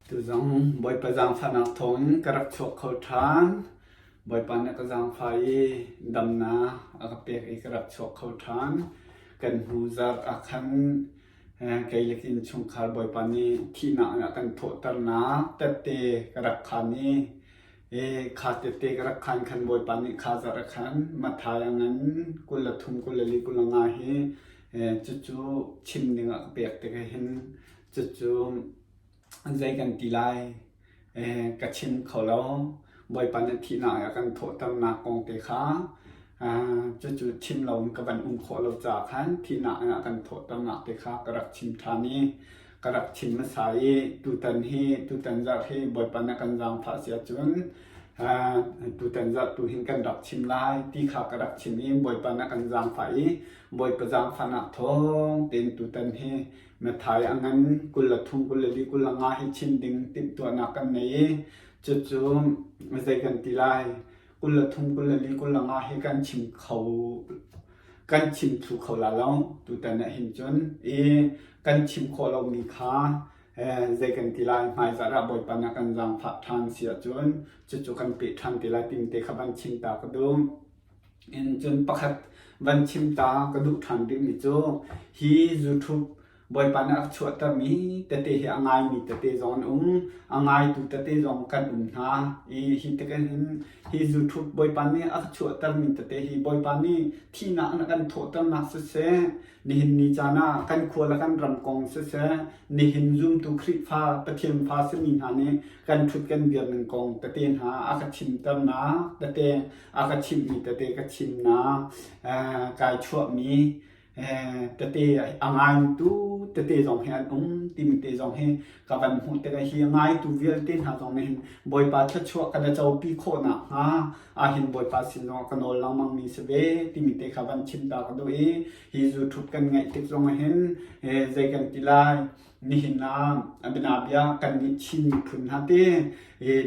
Tuzong Bawipa zaangfahnak thawngin ka rak chuak kho ṭhan. Bawipa nih a ka zaangfah i damnak a ka pek i ka rak chuak kho ṭhan. Kan hnu zarh ah khan kei le ka innchungkhar Bawipa nih thihnak in a kan thawhternak tette ka rak khaan i kha tette ka rak khaan khan Bawipa nih kha zarh ah khan Matthai a ngan 23, 24, 25 hi cucu chim dingah ka pek tikah hin cucu zei kan ti lai ka chim kho lo. Bawipa nih thihnak i a kan thawhternak kong te kha cucu chim lo in ka van um khawh lo caah khan thihnak in a kan thawhternak te kha ka rak chim ṭhan i ka rak chim hmasa i tutan hi tutan zarh hi Bawipa nih a kan zaangfah si ahcun tutan zarh tu hin kan rak chim lai ti kha ka rak chim i Bawipa nih a kan zaangfah i Bawipa zaangfahnak thawng tein tutan hi Matthai a ngan 23, 24, 25 hi chim ding timhtuahnak kan nei i cucu zei kan ti lai 23, 24, 25 hi kan chim kho kan chim thlu kho la lo tutan ah hin cun i kan chim khawh lomi kha zei kan ti lai hmaizarh ah Bawipa nih a kan zaangfah ṭhan si ahcun cucu kan peh ṭhan te lai timi te kha van chim ta ka duh. In cun pakhat van chim ta ka duh ṭhan rihmi cu hi YouTube Bawipa nih a ka chuahtermi tete hi a ngaimi tete zong an um, a ngaitu tete zong kan um hna. I hi tik hin hi YouTube Bawipa nih a ka chuahtermi tete hi Bawipa nih thihnak in a kan thawhternak siseh, nihin ni caan ah kan khua le kan ram kong siseh, nihin zumtu Khrihfa Pathian fa simi hna nih kan ṭhut kan dir ning kong tete hna a ka chimternak tete a ka chimhmi tete ka chimnak kai chuahmi tete a ngaitu tete zong hi an um timi te zong hi ka van hmuh tikah hi a ngaitu vialte hna zong nih hin Bawipa thluachuah kan i copi khawh nakhnga ahhin Bawipa sin zong ka nawl lengmang mi si ve timi te kha van chim ta ka duh i hi YouTube kan ngaih tik zong hin zei kan ti lai nihin ah bianabia kannih Chin miphun hna te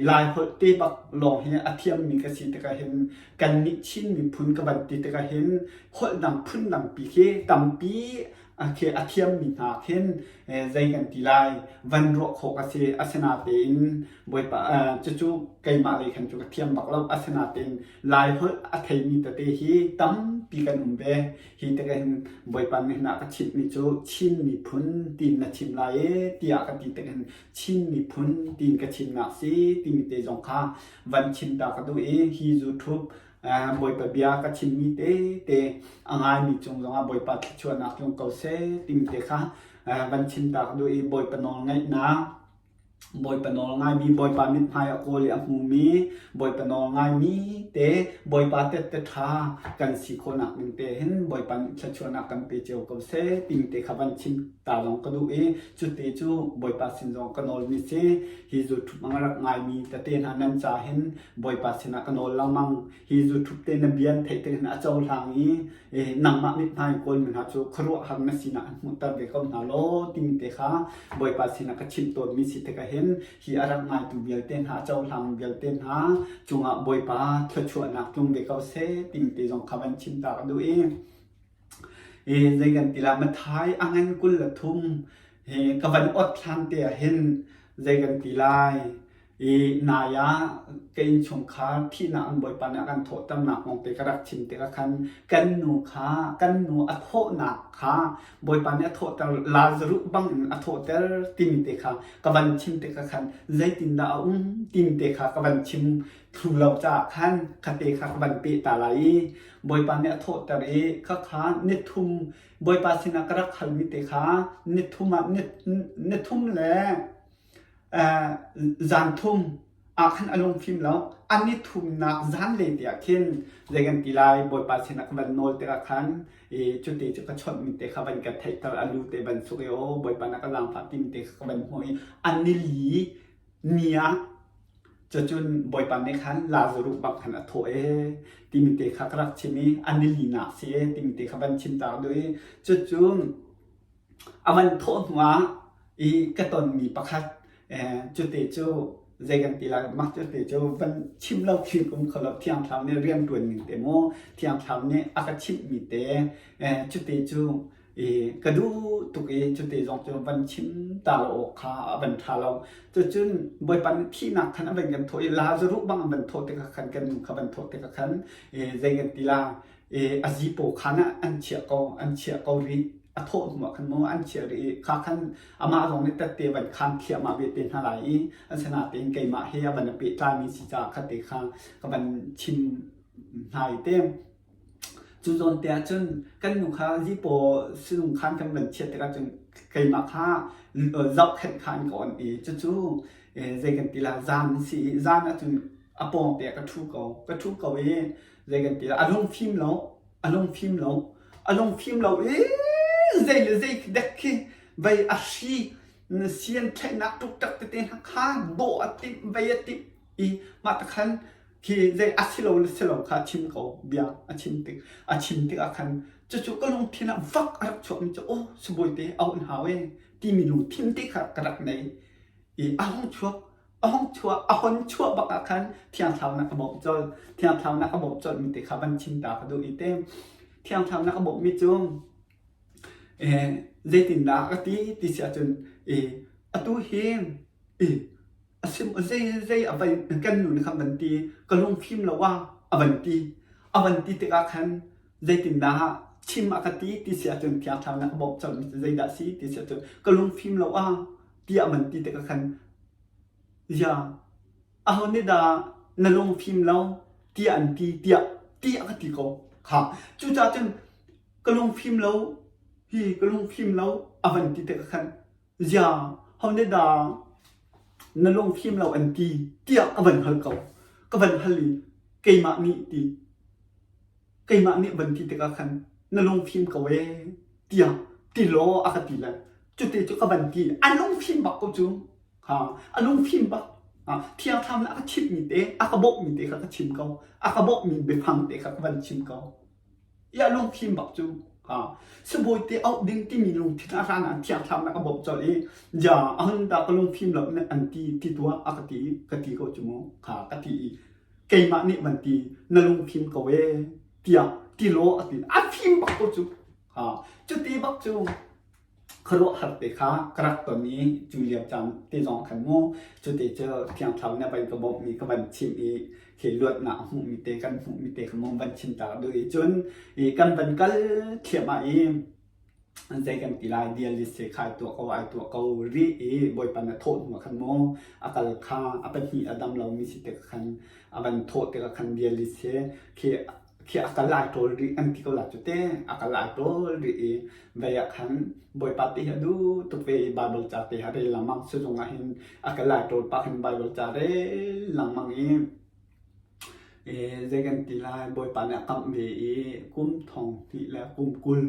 Lai holh te bak lawng hi a thiammi ka si tikah hin kannih Chin miphun ka van ti tikah hin holh dang phun dangpi khi tampi khi a thiammi hna khin zei kan ti lai van ruah khawh ka si. Asinatein Bawipa cucu keimah lei khan cu ka thiam bak lo. Asinatein Lai holh a theimi tete hi tampi kan um ve. Hi tikah hin Bawipa nih hin a ka chimhmi cu Chin miphun tiin na chim lai e tiah ka ti tikah hin Chin miphun tiin ka chimnak si timi te zong kha van chim ta ka duh i hi YouTube Bawipa bia ka chimmi te te a ngaimi cung zongah Bawipa thluachuahnak tlung ko seh timi te kha van chim ta ka duh i Bawipa nawl ngaihnak Bawipa nawl ngaimi, Bawipa mithmai a kawl i a hmumi, Bawipa nawl ngaimi te, Bawipa tette ṭha kan si khawhnak ding te hin Bawipa nih thluachuahnak kan pe cio ko seh timi te kha van chim ta zong ka duh i cute cu Bawipa sin zong ka nawlmi si. Hi zuṭhup a rak ngaimi tete hna nan ca hin Bawipa sinah ka nawl lengmang. Hi zuṭhup te na bia an theih tik hin a cohlang i nangmah mithmai kawlmi hna cu khuaruahhar na sinak an hmuhter ve ko hna law timi te kha Bawipa sinah ka chimh tawnmi si tikah hin hi a rak ngaitu vialte hna a cohlang vialte hna cungah Bawipa thluachuahnak tlung ve ko seh timi te zong kha van chim ta ka duh i zei kan ti la Matthai a ngan 23 hi ka van ot hlan te ah hin zei kan ti lai I nai ah ka innchungkhar thihnak in Bawipa nih a kan thawhternak kong te ka rak chim tikah khan kan nu kha kan nu a thawhnak kha Bawipa nih a thawhter Lazarus bang in a thawhter timi te kha ka van chim tikah khan zeitindah a um timi te kha ka van chim thlu lo caah khan khate kha ka van peh ta lai i Bawipa nih a thawhter i khakha nithum Bawipa sinah ka rak halmi te kha nithum ah nithum le Zan thum ah khan a lungfim lo. An i thumnak zanlei te ah khin zei kan ti lai Bawipa sinah ka van nawl tikah khan i cuti cu ka chawnhmi te kha van ka theihter a lu te van suk i aw Bawipa na ka zaangfah timi te kha ka van hmuh i an ni li ni ah cucun Bawipa nih khan Lazaruh bak khan a thawh ee timi te kha ka rak chim i an ni linak si ee timi te kha van chim ta duh i cucu A van thawh hnuah i ka tonmi pakhat cute cu zei kan ti lai mah cute cu van chim lo thil um kho lo Thiang Thlarau nih rianṭuan ning te maw Thiang Thlarau nih a ka chimhmi te cute cu i. I ka duh tuk i cute zong cu van chim ta lo awk kha a van ṭha lo. Cucun Bawipa nih thihnak khan a van kan thawh i Lazaruh bang a van thawh tikah khan kan nu kha van thawh tikah khan zei kan ti la a zipaw khan ah an chiah ko an chiah ko rih a thawh hnu ah khan maw an chiah rih i kha khan amah zong nih tette van khan thliahmah ve te hna lai i asinain keimah he a van i pehtlaimi si caah kha te kha ka van chim hna i te Cu zawn te ahcun kan nu kha zipaw sinung khan kan van chiat tikah cun keimah kha zohkhenh kha an ka on i cucu zei kan ti la zan si i zan ahcun a pawng te ah ka ṭhu ko. Ka ṭhu ko i zei kan ti la a lungfim lo, a lungfim lo, a lungfim lo i zei le zei dek khi vei a hri sian thlaihnak ṭukṭak tete hna kha dawh a timh, vei a timh i mah te khan khi zei a si lo le si lo kha chim ko bia a chim tik a chim tik ah khan cucu ka lungthin ah vak a rak chuakmi cu aw sibawi te a un hau e timi lungthin te kha ka rak nei i a hung chuak a hung chuah a hon chuah bak ah khan thiang thlarau na ka bawmh colh thiang thlarau na ka bawmh colh mi te kha van chim ta ka duh i te thiang thlarau na ka bawmh mi cu eh zeitindah ka ti ti si ahcun eh atu hi eh A sim zei zei a van kan nu nih khan van ti ka lungfim lo ah a van ti a van ti tikah khan zeitindah chim a ka ti ti si ahcun thiang thlarau nih a bawmh colhmi cu zeidah si ti si ahcun ka lungfim lo ah tiah a van ti tikah khan zia aho nih dah na lungfim lo tiah an ti tiah ti a ka ti ko kha cucaah cun ka lungfim lo hi ka lungfim lo a van ti tikah khan Zia, ho nih dah na lungfim lo an ti tiah ka van hal ko. Ka van hal i keimah nih ti keimah nih van ti tikah khan na lungfim ko ee tiah ti law a ka ti le cuti cu ka van ti a lungfim bak ko cu ha a lungfim bak thiang thlam nih a ka chimhmi te a ka bawmhmi te kha ka chim ko a ka bawmhmi biafang te kha ka van chim ko Iah lungfim bak cu sibawi te auh ding timi lungthin a hlan ah thiang thlarau nih a bawmh colh i ja ahun dah ka lungfim lo an ti ti tuah a ka ti ka ti ko cu mu kha ka ti i keimah nih van ti na lungfim ko ee tiah ti law a ti a fim bak ko cu ha cuti bak cu khuaruahhar te kha ka rak ton i cu lio caan te zong khan mu cute cu thiang thlarau nih a van ka bawmhmi ka van chimh i khi luatnak a hmuhmi te kan hmuhmi te kha mu van chim ta duh i cun i kan van kal thliahmah i zei kan ti lai dialysis khai tuah ko ai tuah ko rih i bawipa na thawh hnu ah khan mu a kal kha a pahnih a dam lomi si te khan a van thawh tikah khan dialysis khi khi a kal ai ṭawl rih an ti ko la cu te a kal ai ṭawl rih i vei ah khan Bawipa ti hi a duh tuk ve i Bible ca te ha rel lengmang sizung ah hin a kal ai ṭawl pah khin Bible ca rel lengmang i e, zei kan ti lai Bawipa nih a kamh ve i kum thong hnih le kum 20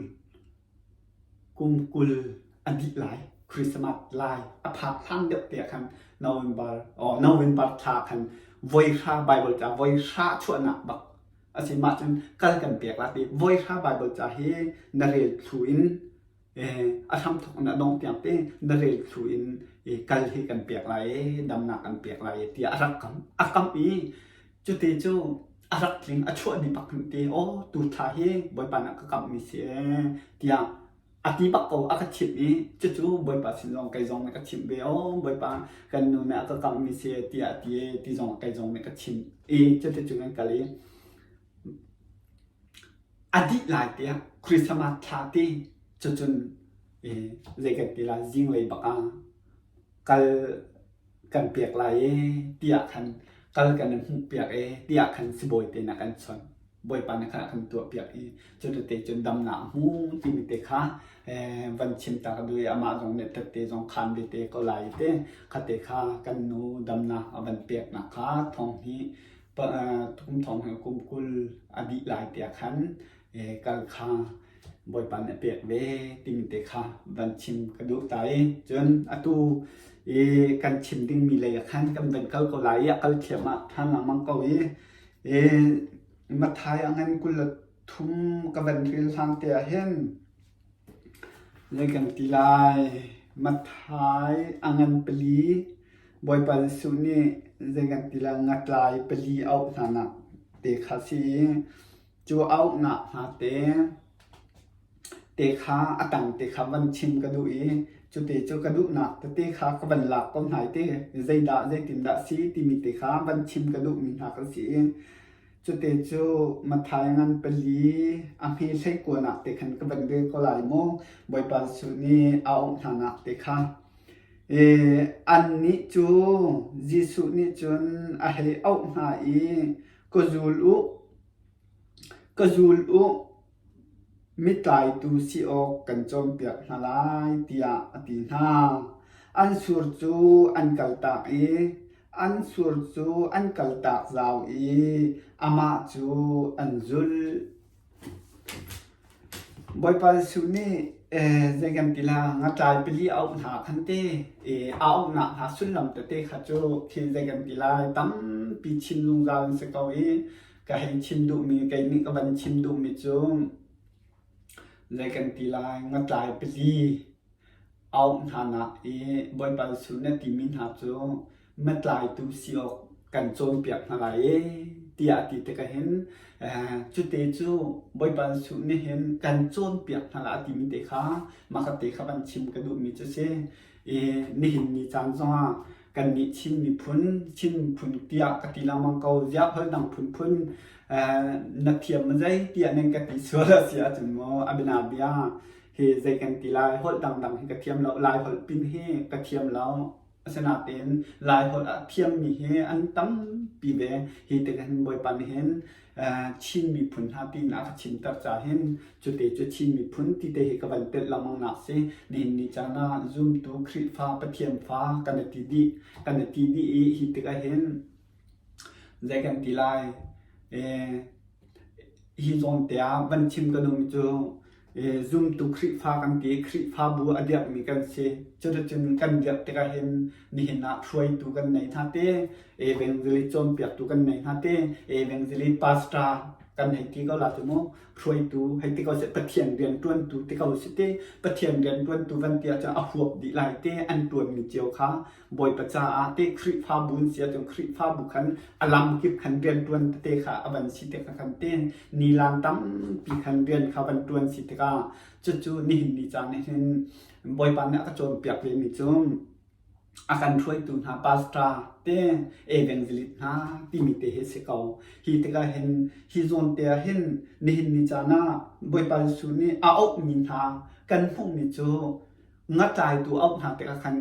kum 20 a dih lai Christmas lai a phak hlan deuh te ah khan November oh November thla khan voi hra Bible ca voi hra chuahnak bak A si mah cun kal kan pek la ti voi hra Bible ca hi na rel thlu in a hramthawk in a dongh tiang te na rel thlu in kal hi kan pek lai i damnak kan pek lai tiah a rak kam a kam i cuti cu a rak tling a chuah ni bak te aw tu thla hi Bawipa nih a ka kamh mi si ee tiah a ti bak ko a ka chimh i cucu Bawipa sin zong kei zong nih ka chimh ve aw Bawipa kan nu nih a ka kamhmi si tiah a ti e ti zong kei zong nih ka chimh i cuticun kan kal i a dih lai tiah Christmas thla ti cucun zei kan ti lai zinglei bak ah kal kan pek lai e tiah khan kal kan in hmuh piak e tiah khan sibawi te nih a kan chawnh. Bawipa nih khan a kan tuah piak i cutete cun damnak a hmu timi te kha van chim ta ka duh i amah zong nih tette zong khan ve te ko lai te khate kha kan nu damnak a van peknak kha thong hi kum thong hi kum 20 a dih lai tiah khan kal kha Bawipa nih a pek ve timi te kha van chim ka duh ta i cun atu i kan chim dingmi lei ah khan kan van kal ko lai i a kal thliahmah ṭhan lengmang ko i i Matthai a ngan 23 ka van rel hlan te ah hin zei kan ti lai Matthai a ngan pali Bawipa Jesuh nih zei kan ti lai ngatlai pali auh hna nak te kha si i Cu auhnak hna te. te kha a tang te kha van chim ka duh i cute cu ka duhnak tete kha ka van lak ko hna i te zeidah zeitindah si timi te kha van chim ka duhmi hna ka si i cute cu Matthai ngan pali a hme hlei kuanak te khan ka van rel ko lai mu. Bawipa Jesuh nih a auh hnanak te kha. Annih cu Jesuh nih cun a hei auh hna i ka zul u, ka zul u, mitlaitu si awk kan cawnpiak hna lai tiah a ti hna. An sur cu an kaltak i an sur cu an kaltak zau i amah cu an zulh. Bawipa Jesuh nih zei kan ti la ngatlai pali a auh hna khan te a auhnak hna sullam tete kha cu khi zei kan ti lai tampi chim zungzal an si ko i ka hei chim duhmi kei nih ka van chim duhmi cu zei kan ti lai ngatlai pali auh hnanak i Bawipa Jesuh na timi hna cu matlaitu si awk kan cawnpiak hna lai ee tiah a ti tikah hin cute cu Bawipa Jesuh nih hin kan cawnpiak hna lai a timi te kha mah ka te kha van chim ka duhmi cu si. I nihin ni caan zongah kannih Chin miphun Chin miphun tiah ka ti lengmang ko ziah holh dang phunphun na thiam maw zei tiah nan ka ti sual a si ahcun maw a bianabia hi zei kan ti lai holh dangdang hi ka thiam lo lai holh pin hi ka thiam lo asinain lai holh a thiammi hi an tampi ve hi tikah hin bawipa nih hin Chin miphun hna tiin a ka chimter ca hin cute cu Chin miphun ti te hi ka van telh lengmang nak si nihin ni caan ah zumtu Khrihfa Pathian fa kan i ti dih kan i ti dih i hi tikah hin zei kan ti lai hi zawn te ah van chim ka duhmi cu Zumtu Khrihfa kan ti. Khrihfabu a dirhmi kan si. Cuticun kan dirh tikah hin nihin ah hruaitu kan nei hna te, evangelist cawnpiaktu kan nei hna te, evangelist pastor kan hei ti ko la cu mu. Hruaitu hei ti ko seh, Pathian rianṭuantu ti ko sih te. Pathian rianṭuantu van ti ahcun a huap dih lai te, an ṭuanmi cio kha Bawipa caah te Khrihfabu an si ahcun Khrihfabu khan a lamkip khan rianṭuan tete kha a van si tikah khan te nilan tampi khan rian kha van ṭuan si tikah cucu nihin ni caan ah hin Bawipa nih a ka cawnpiak vemi cu a kan hruaitu hna pastor te evangelist hna timi te hi si ko. Hi tikah hin hi zawn te ah hin nihin ni caan ah Bawipa Jesuh nih a auhmi hna kan hmuhmi cu ngatlaitu auh hna tikah khan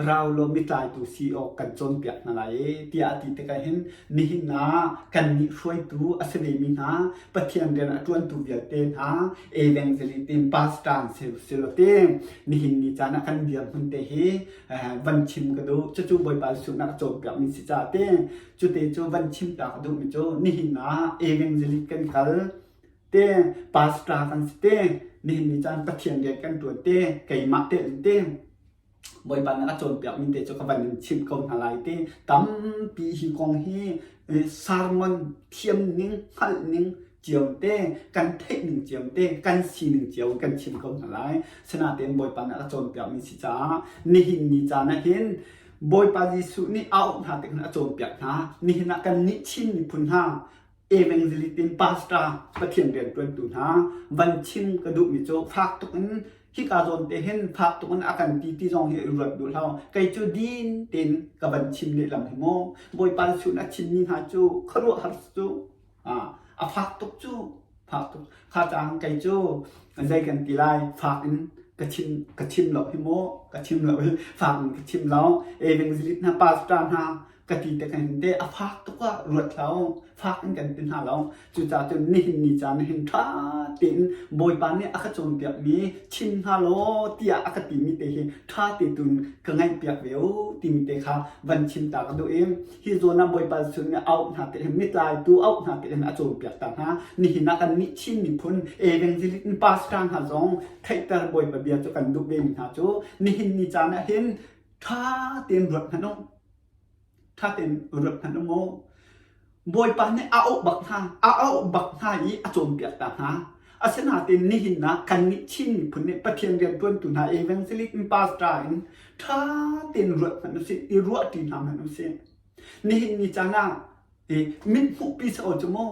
rau law mitlaitu si awk kan cawnpiak hna lai e tiah a ti tikah hin nihin ah kannih hruaitu a si vemi hna Pathian rian a ṭuantu vialte hna evangelist in pastor an si si lo te nihin ni caan ah kan dirhmun te hi van chim ka duh cucu Bawipa Jesuh nak a cawnpiak mi si caah te cute cu van chim ta ka duhmi cu nihin ah evangelist kan kal te pastor kan si te nihin ni caan Pathian rian kan ṭuan te keimah te in te Bawipa nih a cawnpiak mi te cu ka van in chimh ko hna lai te tampi hi kong hi sermon thiam ning hngalh ning cio te kan theih ning cio te kan sining cio kan chim ko hna lai sinain Bawipa nih a cawnpiak mi si caah nihin ni caan ah hin Bawipa Jesuh nih a auh hna tik a cawnpiak hna nihin ah kan nih Chin miphun hna evangelist in pastor Pathian rianṭuantu hna van chim ka duhmi cu fak tuk in hika zawn te hin fak tuk in a kan ti ti zong hi ruat duh hlah kei cu din tein ka van chim lehlam hi mu Bawipa Jesuh a chimmi hna cu khuaruahhar cu a fak tuk cu fak tuk kha caang kei cu zei kan ti lai fak in ka chim ka chim lo hi mu ka chim lo hi fak in ka chim lo evangelist hna pastor hna ka ti te kan te a fak tuk ah ruat hlah u fak in kan ti hna lo cucaah cun nihin ni caan hin ṭha tein Bawipa nih a ka cawnpiak mi chim hna law tiah a ka timi te hi ṭha te tun ka ngaihpiak ve u timi te kha van chim ta ka duh i hi zawn ah Bawipa Jesuh nih auh hna te hin mitlaitu auh hna te hin a cawnpiak ta hna nihin ah kan nih Chin miphun evangelist pastor hna zong theihter Bawipa bia cu kan duh ve mi hna cu nihin ni caan ah hin ṭha tein ruat hmanh u Ṭha tein ruat hmanh u mu. Bawipa nih a auh bak hna, a auh bak hna i a cawnpiak ta hna. Asinain nihin ah kannih Chin miphun nih Pathian rianṭuantu hna evangelist in pastor in ṭha tein ruat hmanh usih, i ruahṭi hna hmanh usih. Nihin ni caan ah mithmuhpi si ko cu mu.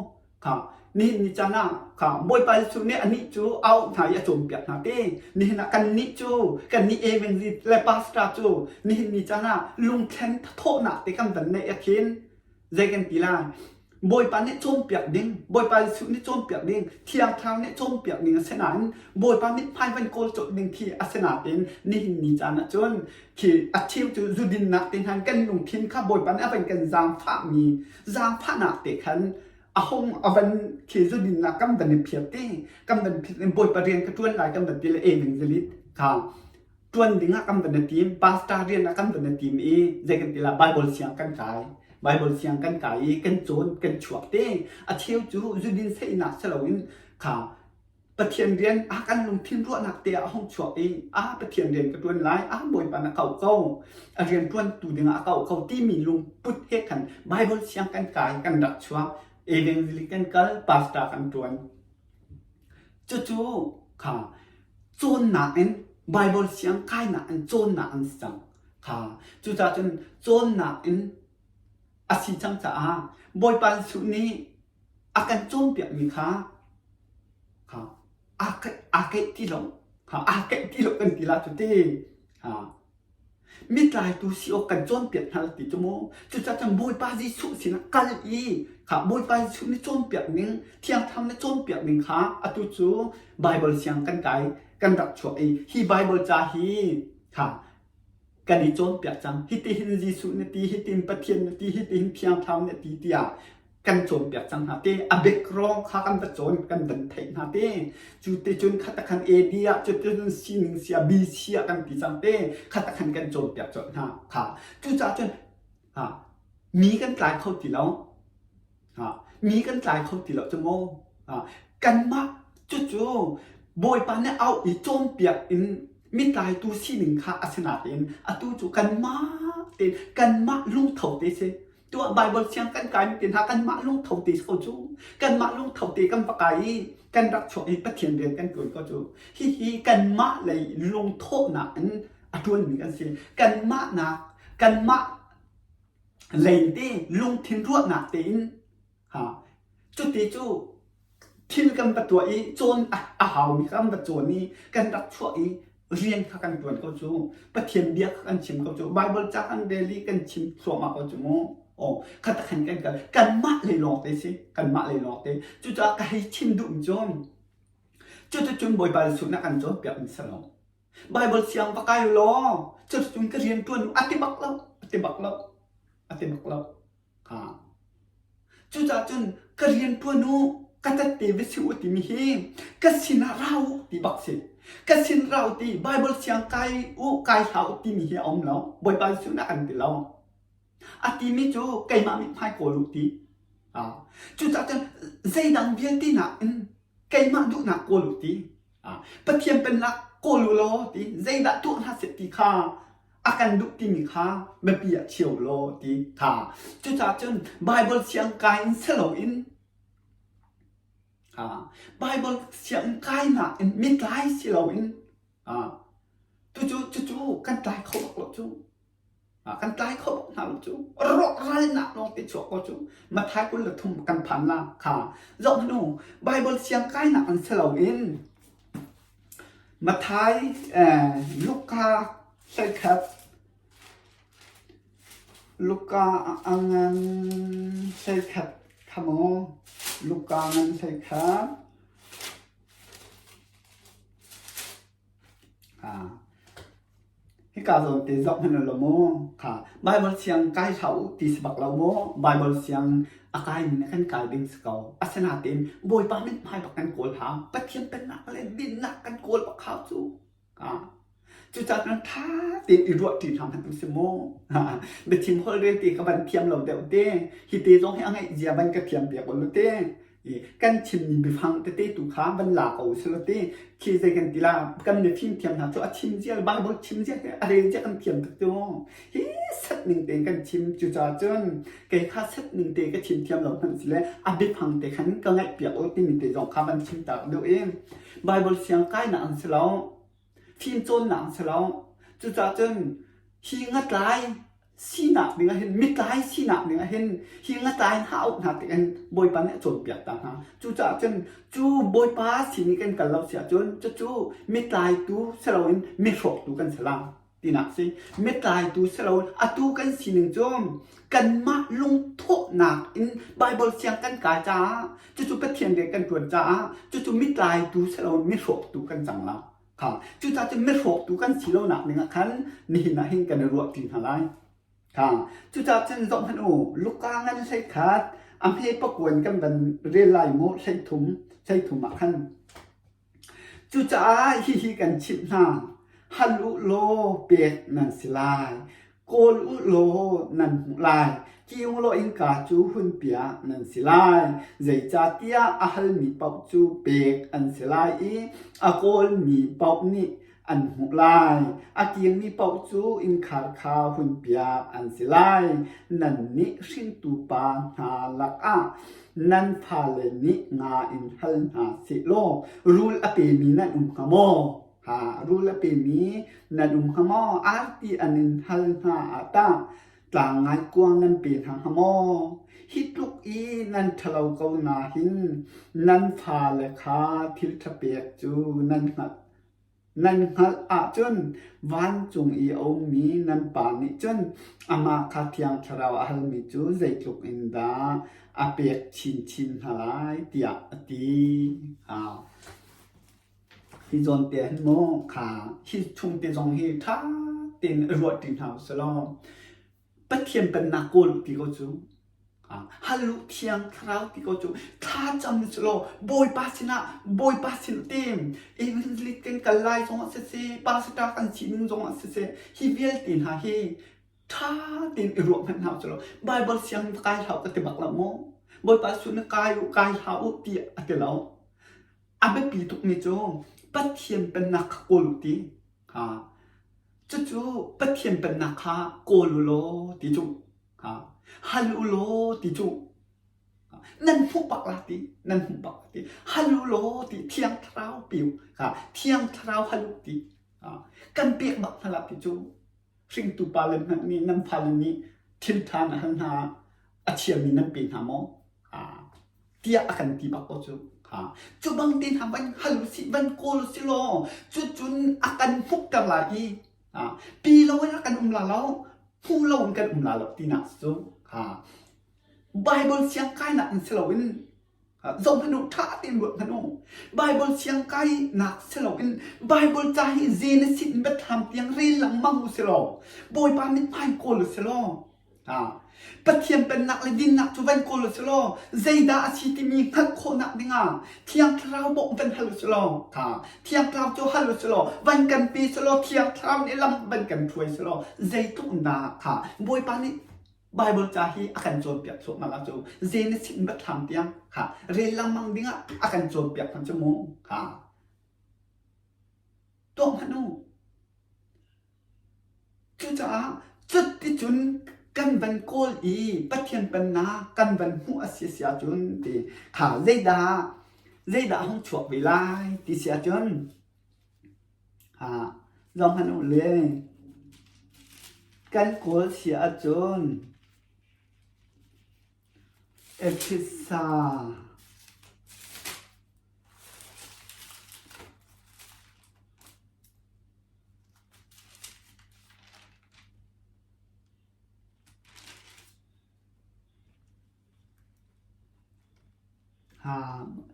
Kha. Nihin ni caan ah kha Bawipa Jesuh nih anih cu a auh hna i a cawnpiak hna te. Nihin ah kannih cu kannih evangelist le pastor cu nihin ni caan ah lungthlen thawhnak te kan van neih ah khin zei kan ti lai? Bawipa nih cawnpiak ding, Bawipa Jesuh nih cawnpiak ding, Thiang Thlarau nih cawnpiak ding a si nain Bawipa mithmai van kawl colh ding khi a si nain nihin ni caan ah cun khi a cheu cu zudinnak te hna kan lungthin kha Bawipa nih a van kan zaangfahmi zaangfahnak te khan a hung a van khi zudinnak kan van i phiat te kan van phiat in Bawipa rian ka ṭuan lai kan van ti le evangelist kha ṭuan ding ah kan van i tim pastor rian ah kan van i tim i zei kan ti la Bible siang kan kai Bible siang kan kai i kan cawn kan chuak te a cheu cu zudin seinak si loin kha Pathian rian a kan lungthin ruahnak te ah a hung chuak i a Pathian rian ka ṭuan lai a Bawipa na kau ko a rian ṭuantu ding ah a kau ko timi lungput he khan Bible siang kan kai kan rak chuak evangelist kan kal pastor kan ṭuan cucu kha cawnnak in Bible siang kainak in cawnnak an si cang kha cucaah cun cawnnak in a si cang caah Bawipa Jesuh nih a kan cawnpiakmi kha kha aa keih aa keih ti lo kha aa keih ti lo kan ti la cu ti ha mitlaitu si awk kan cawnpiak hna ti cu mu cucaah cun Bawipa Jesuh sinah kal i kha Bawipa Jesuh nih cawnpiak ning Thiang Thlarau nih cawnpiak ning kha atu cu Bible siang kan kai kan rak chuak i hi Bible ca hi kha kan i cawnpiak cang hitihin Jesuh na ti hitin Pathian na ti hitihin Thiang Thlarau na ti tiah kan cawnpiak cang hna te a background kha kan va cawn kan van theih hna te cu te cun khatakhan AD ah cu te cun sining sia BC ah kan ti cang te khatakhan kan cawnpiak colh hna kha cucaah cun ha mi kan tlai kho ti lo ha mi kan tlai kho ti lo cu mu ha kanmah cucu Bawipa nih auh i cawnpiak in mitlaitu sining kha a si nain atu cu kanmah te kanmah lungtho te si Tuah Bible siang kan kai mi te hna kanmah lungtho te ko cu kanmah lungtho te kan va kai i kan rak chuak i Pathian rian kan ṭuan ko cu hihi kanmah lei lungthawhnak in a ṭuanmi kan si kanmah nak kanmah lei te lungthin ruahnak tein ha cuti cu thil kan va tuah i cawn a haumi kan va cawn i kan rak chuah i rian kha kan ṭuan ko cu Pathian bia kha kan chim ko cu Bible ca kan rel i kan chim thluahmah ko cu mu aw kha khan kan kal kanmah lei lawng te si kanmah lei lawng te cucaah ka hei chim duh mi cu cuticun Bawipa Jesuh nih a kan cawnpiak mi si lo Bible siang va kai law cuticun ka rian ṭuan a ti bak lo a ti bak lo a ti bak lo Ha. Cucaah cun ka rian ṭuan u, ka tette va si u timi hi ka sinah ra u ti bak si. Ka sin ra u ti Bible siang kai u, kai hlah u timi hi a um lo. Bawipa Jesuh nih a kan ti lo. A timi cu keimah mithmai kawl u ti. Ha. Cucaah cun zeidang vialte nakin keimah duhnak kawl u ti. Pathian pennak kawl u law ti zeidah tuah hna seh ti kha a kan duh timi kha biapi ah chia u law ti kha cucaah cun Bible siang kai in si loin Bible siang kainak in mitlai si loin tucu cucu kan tlai kho bak lo cu kan tlai kho bak hna lo cu rawhralnak lawng te chuak ko cu Matthai 23 kan phan la kha zoh hmanh u Bible siang kainak in si loin Matthai Luka 11 Luka a ngan 11 kha mu Luka ngan 11 Hika zawn te zoh hmanh lo mu. Kha Bible siang kai hlah u ti si bak lo mu. Bible siang a kai mi kan kai ding si ko. Asinain Bawipa mithmai bak kan kawl hau. Pathian pennak le dinnak kan kawl bak hau cu. Cucaah cun ṭha tein i ruah ṭi hna hmanh u si mu. Biachim holh rel ti ka van thiam lo deuh te. Hi te zong hi a ngeih zia van ka thiam piak u te. Kan chimmi biafang tete tu kha van la ko u selaw ti khi zei kan ti la kan mifim thiam hna cu a chim zia Bible chim zia he a rel zia kan thiam tuk tu hi set ning tein kan chim cucaah cun kei kha set ning te ka chim thiam lo hmanh sile a biafang te khan ka ngaih piak u timi te zong kha van chim ta duh i Bible siang kainak an si lo fim cawnnak an si lo cucaah cun hi ngatlai. Sinak ding ah hin mitlai sinak ding ah hin hi ngatlai hna auh hna tik hin Bawipa nih a cawnpiak ta hna. Cucaah cun cu Bawipa sin i kan kal lo si ahcun cucu mitlaitu si loin mihrawktu kan si lai tinak si. Mitlaitu si loin atu kan sining cu kanmah lungthawhnak in Baibal siang kan kai caah cucu Pathian rian kan ṭuan caah cucu mitlaitu si loin mihrawktu kan cang lai. Kha cucaah cun mihrawktu kan si lonak ding ah khan nihin ah hin kan i ruahṭi hna lai. Kha cucaah cun zoh hmanh u, Luka ngan 11 a hme pakuan kan van rel lai mu 13 13 ah khan. Cucaah hihi kan chimh hna, hal u law pek nan si lai, Kawl u law nan hmuh lai, kiung law innka cu hunpiak nan si lai. Zeicahtiah a halmi paoh cu pek an si lai i a kawlmi paoh nih an hmuh lai. A kiangmi paoh cu innkhar kha hunpiak an si lai. Nannih hringtu pa hna lakah nan fale nih nga in hal hna seh law rul a pemi nan um hnga maw? Ha rul a pemi nan um hnga maw? Arti an in hal hna ah tah tlang ngaikuang nan pe hna hnga maw? Hi tluk i nan ṭhalo ko nahin nan fale kha thil ṭha pek cu nan hngalh. Nan hngalh ahcun vancung i a ummi nan Pa nih cun amah kha Thiang Thlarau a halmi cu zeitluk in dah a pek chinchin hna lai tiah a ti. Ha. Hi zawn te hin mu kha hi chung te zong hi ṭha tein i ruahṭi hna usih law Pathian pennak kawl u ti ko cu hal u thiang thlarau ti ko cu thla cam usih law Bawipa sinah Bawipa sin tim evangelist kan kal lai zong ah siseh pastor kan si ning zong ah siseh hi vialte hna hi ṭha tein i ruah hmanh hna usih law Bible siang kai hlah u ka ti bak lo mu Bawipa su na kai u kai hlah u ti a ti lo A biapi tukmi cu Pathian Pennak kha kawl u ti. Ha. Cucu Pathian Pennak kha kawl u law ti cu. Ha. Hal u law ti cu. Nan hmuh bak la ti. Nan hmuh bak ti. Hal u law ti. Thiang Thlarau pi u. Ha. Thiang Thlarau hal u ti. Ha. Kan pek bak hna la ti cu. Hringtu pale hmanh nih nan fale nih thil ṭha na hal hna a chiami nan pe hna maw? Ha. Tiah a kan ti bak ko cu. Ha. Cu bang te hna van hal usih, van kawl usih law, cucun a kan hmukter lai i ha. Pi lo in a kan um la lo, hmu lo in kan um la lo tinak cu. Ha. Bible siang kainak in si loin Zohhmanh u, ṭha tein ruat hmanh u. Baibal siang kainak si loin Baibal ca hi Genesis in Biathlam tiang rel lengmang u si law Bawipa mithmai kawl u si law Pathian pennak le dinnak cu van kawl u si law zeidah a si timi hngalh khawhnak dingah Thiang Thlarau bawmh van hal u si law Thiang Thlarau cu hal u si law van kan pe si law Thiang Thlarau nih lam van kan hruai si law zeitluk dah kha Bawipa nih Baibal ca hi a kan cawnpiak thluahmah la cu Genesis in Biathlam tiang kha rel lengmang dingah a kan cawnpiak hna cu mu kha tuah hmanh u. Cucaah cuticun kan van kawl i Pathian pennak kan van hmuh a si si ahcun ti kha zeidah zeidah hung chuak ve lai ti si ahcun Zohhmanh u le kan kawl si ahcun Efesa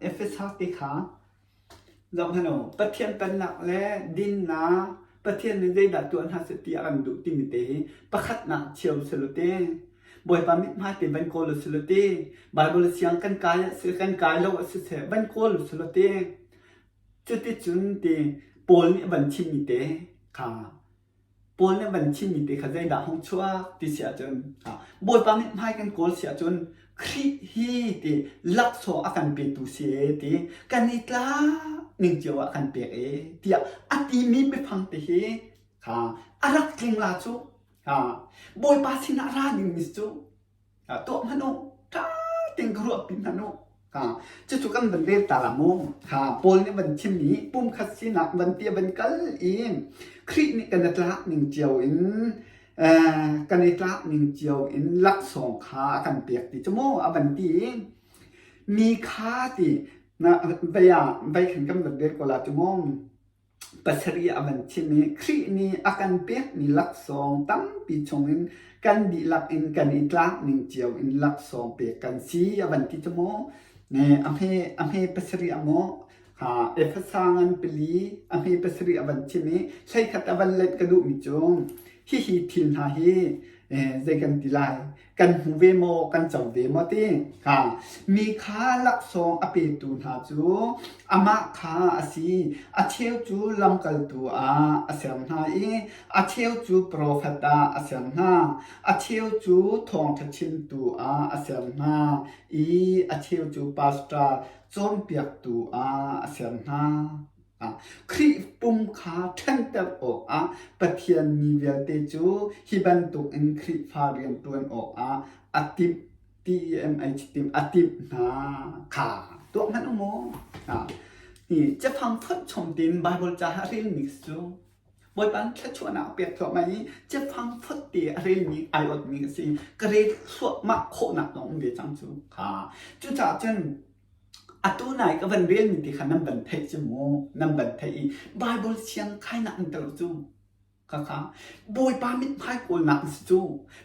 Efesa ti kha zohhmanh u, Pathian Pennak le dinnak, Pathian nih zeidah tuah hna seh ti a kan duh timi te hi pakhatnak cheu si lo te. Bawipa mithmai te van kawl u si lo te. Baibal siang kan kai ah si kan kai lo ah siseh van kawl u si lo te. Cuticun ti Paul nih a van chimmi te kha Paul nih van chimmi te kha zeidah hung chuak ti si ahcun Bawipa mithmai kan kawl si ahcun Khrih hi ti laksawng a kan petu si e ti kan i tlak ning cio ah kan pek e tiah a timi biafang te hi kha a rak tling la cu Bawipa sinah ra dingmi cu tuah hmanh u ṭha tein ka ruahpi hmanh u cucu kan van rel ta la mu ha Paul nih van chimmi pumkhat sinak van ti van kal i Khrih nih kan i tlak ning cio in. Kan i tlak ning cio in laksawng kha a kan pek ti cu mu a van ti i mi kha ti na vei ah vei khan kan van rel ko la cu mu. Pasarih a van chim i Khrih nih a kan pekmi laksawng tampi chungin kan dihlak in kan i tlak ning cio in laksawng pek kan si a van ti cu mu. A hme a hme pasarih a maw Efesa ngan pali a hme pasarih a van chim i hleikhat a van let ka duhmi cu hihi thil hna hi zei kan ti lai kan hmu ve maw kan co ve maw ti ha mi kha laksawng a petu hna cu amah kha a si a cheu cu lamkaltu ah a ser hna i a cheu cu profet ah a ser hna a cheu cu thawngṭha chimtu ah a ser hna i a cheu cu pastor cawnpiaktu ah a ser hna. Khrih pum kha ṭhenter awkah Pathian mi vialte cu hi bantukin Khrihfa rianṭuan awkah a timh TEMH timh a timh hna kha tuah hmanh u mu. Hi cafang fonh chom tein Baibal ca a relmi cu Bawipa nih thluachuahnak a pek thluahmah i cafang fonh te a relmi ai awtmi a si. Ka rel thluahmah khawhnak zong um ve cang cu. Kha cucaah cun Atu nai ka van relmi ti kha nan van theih cu mu, nan van theih i Baibal siang khainak in tel cu khakha Bawipa mithmai kawlnak in si cu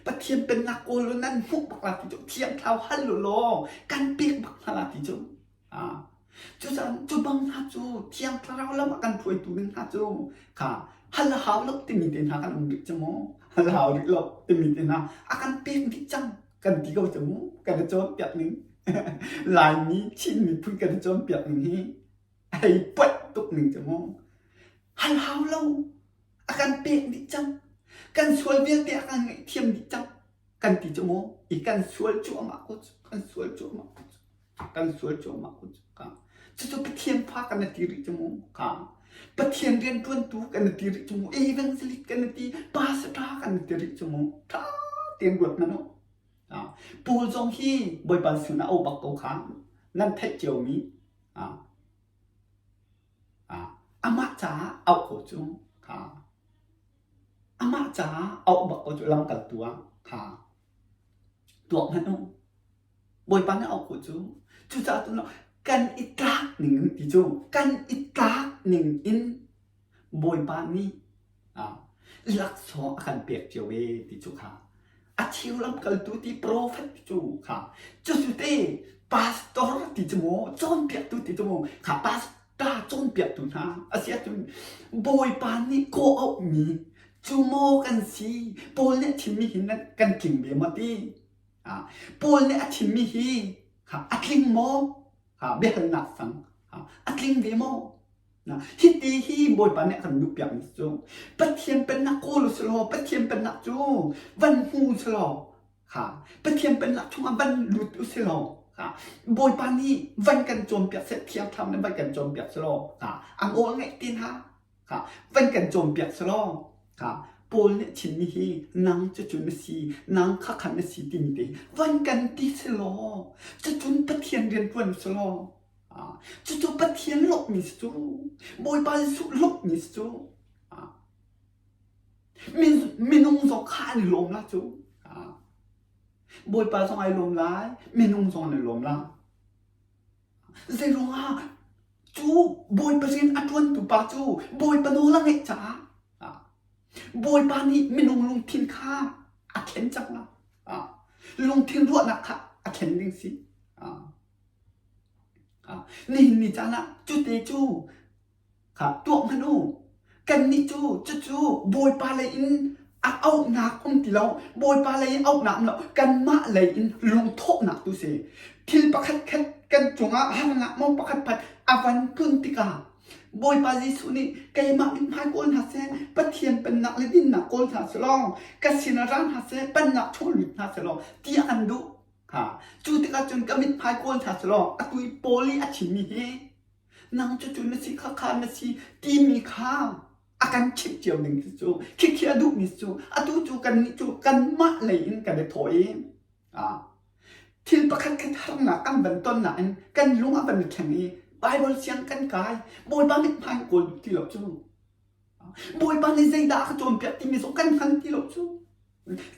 Pathian pennak kawl u nan hmuh bak la ti cu Thiang Thlarau hal u law kan pek bak hna la ti cu. Ah. Cucaah cu bang hna cu Thiang Thlarau lam ah kan hruaitu ding hna cu kha hal a hau lo timi te hna kan um rih cu mu. Hal a hau rih lo timi te hna a kan pek dih cang. Kan ti ko cu mu kan i cawnpiak ning Laimi Chin miphun kan i cawnpiak ning hi hei poih tuk ning cu mu hal hau lo a kan pek dih cang kan sual vialte a kan ngaihthiam dih cang kan ti cu mu i kan sual cuahmah ko cu kan sual cuahmah ko cu kan sual cuahmah ko cu ka cucu Pathian fa kan ti rih cu mu ka Pathian rianṭuantu kan ti rih cu mu evangelist kan ti pastor kan ti rih cu mu ṭha tein ruat hmanh u Paul zong hi Bawipa sin ah a bak ko kha nan theih ciomi amah caah auh ko cu kha amah caah auh bak ko cu lamkaltu ah kha tuak hmanh u Bawipa nih auh ko cu cucaah cun kan i tlak ning in ti cu kan i tlak ning in Bawipa nih laksawng a kan pek cio e ti cu kha a cheu lamkaltu ti profet ti cu kha cucu te pastor ti cu maw cawnpiaktu ti cu maw kha pastor cawnpiaktu hna a si ahcun Bawipa nih kawh auhmi cu maw kan si Paul nih a chimmi hi kan tling ve maw ti Paul nih a chimmi hi kha a tling maw biahalnak sang a tling ve maw Hiti hi Bawipa nih a kan duhpiakmi cu Pathian pennak kawl u silaw Pathian pennak cu van hmu u silaw kha Pathian pennak chungah van lut u silaw kha Bawipa nih van kan cawnpiak seh Thiang Thlarau nih van kan cawnpiak selaw kha a ngawl ngaih te hna kha van kan cawnpiak selaw kha Paul nih a chimmi hi nang cucu na si nang kha khan na si timi te van kan ti selaw cucun Pathian rian ṭuan u selaw Cucu Pathian lawmhmi si cu. Bawipa Jesuh lawmhmi si cu. Minung zong kha an i lawm la cu. Bawipa zong ai lawm lai, minung zong an i lawm la. Zeiruangah cu Bawipa rian a ṭuantu pa cu Bawipa nawl a ngeih caah Bawipa nih minung lungthin kha a thlen cang la. Lungthin ruahnak kha a thlen ding si. Nihin ni caan ah cute cu kha tuah hmanh u. Kannih cu cucu Bawipa lei in a auhnak um ti lo. Bawipa lei in auhnak um lo. Kanmah lei in lungthawhnak tu si. Thil pakhat khat kan cungah harnak maw pakhat khat a van tlun tikah Bawipa Jesuh nih keimah mithmai kawl hna seh, Pathian pennak le dinnak kawl hna selaw, ka sinah ra hna seh, pennak chung lut hna selaw ti a kan duh. Cu tikah cun ka mithmai kawl hna selaw atu i Paul i a chimmi hi nang cucu na si khakha na si timi kha a kan chimh cio ding khi cu khikhi a duhmi cu atu cu kannih cu kanmah lei in kan i thawh i thil pakhat khat harnak kan van tonnak in kan lung a van i thleng i Baibal siang kan kai Bawipa mithmai kawl duh ti lo cu Bawipa nih zeidah a ka cawnpiak timi zong kan hngal ti lo cu.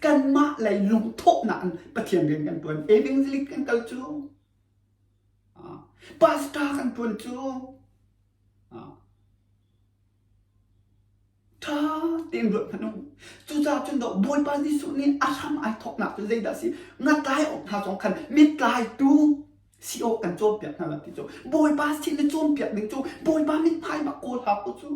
Kanmah lei lungthawhnak in Pathian rian kan ṭuan. Evangelist kan kal cu. Pastor kan ṭuan cu. Ṭha tein ruat hmanh u. Cucaah cun dawh Bawipa Jesuh nih a hram ai thawknak cu zeidah a si? Ngatlai awk hna zong khan mittlaitu si awk kan cawnpiak hna lo ti cu. Bawipa sin na cawnpiak ding cu Bawipa mithmai bak kawl hau ko cu.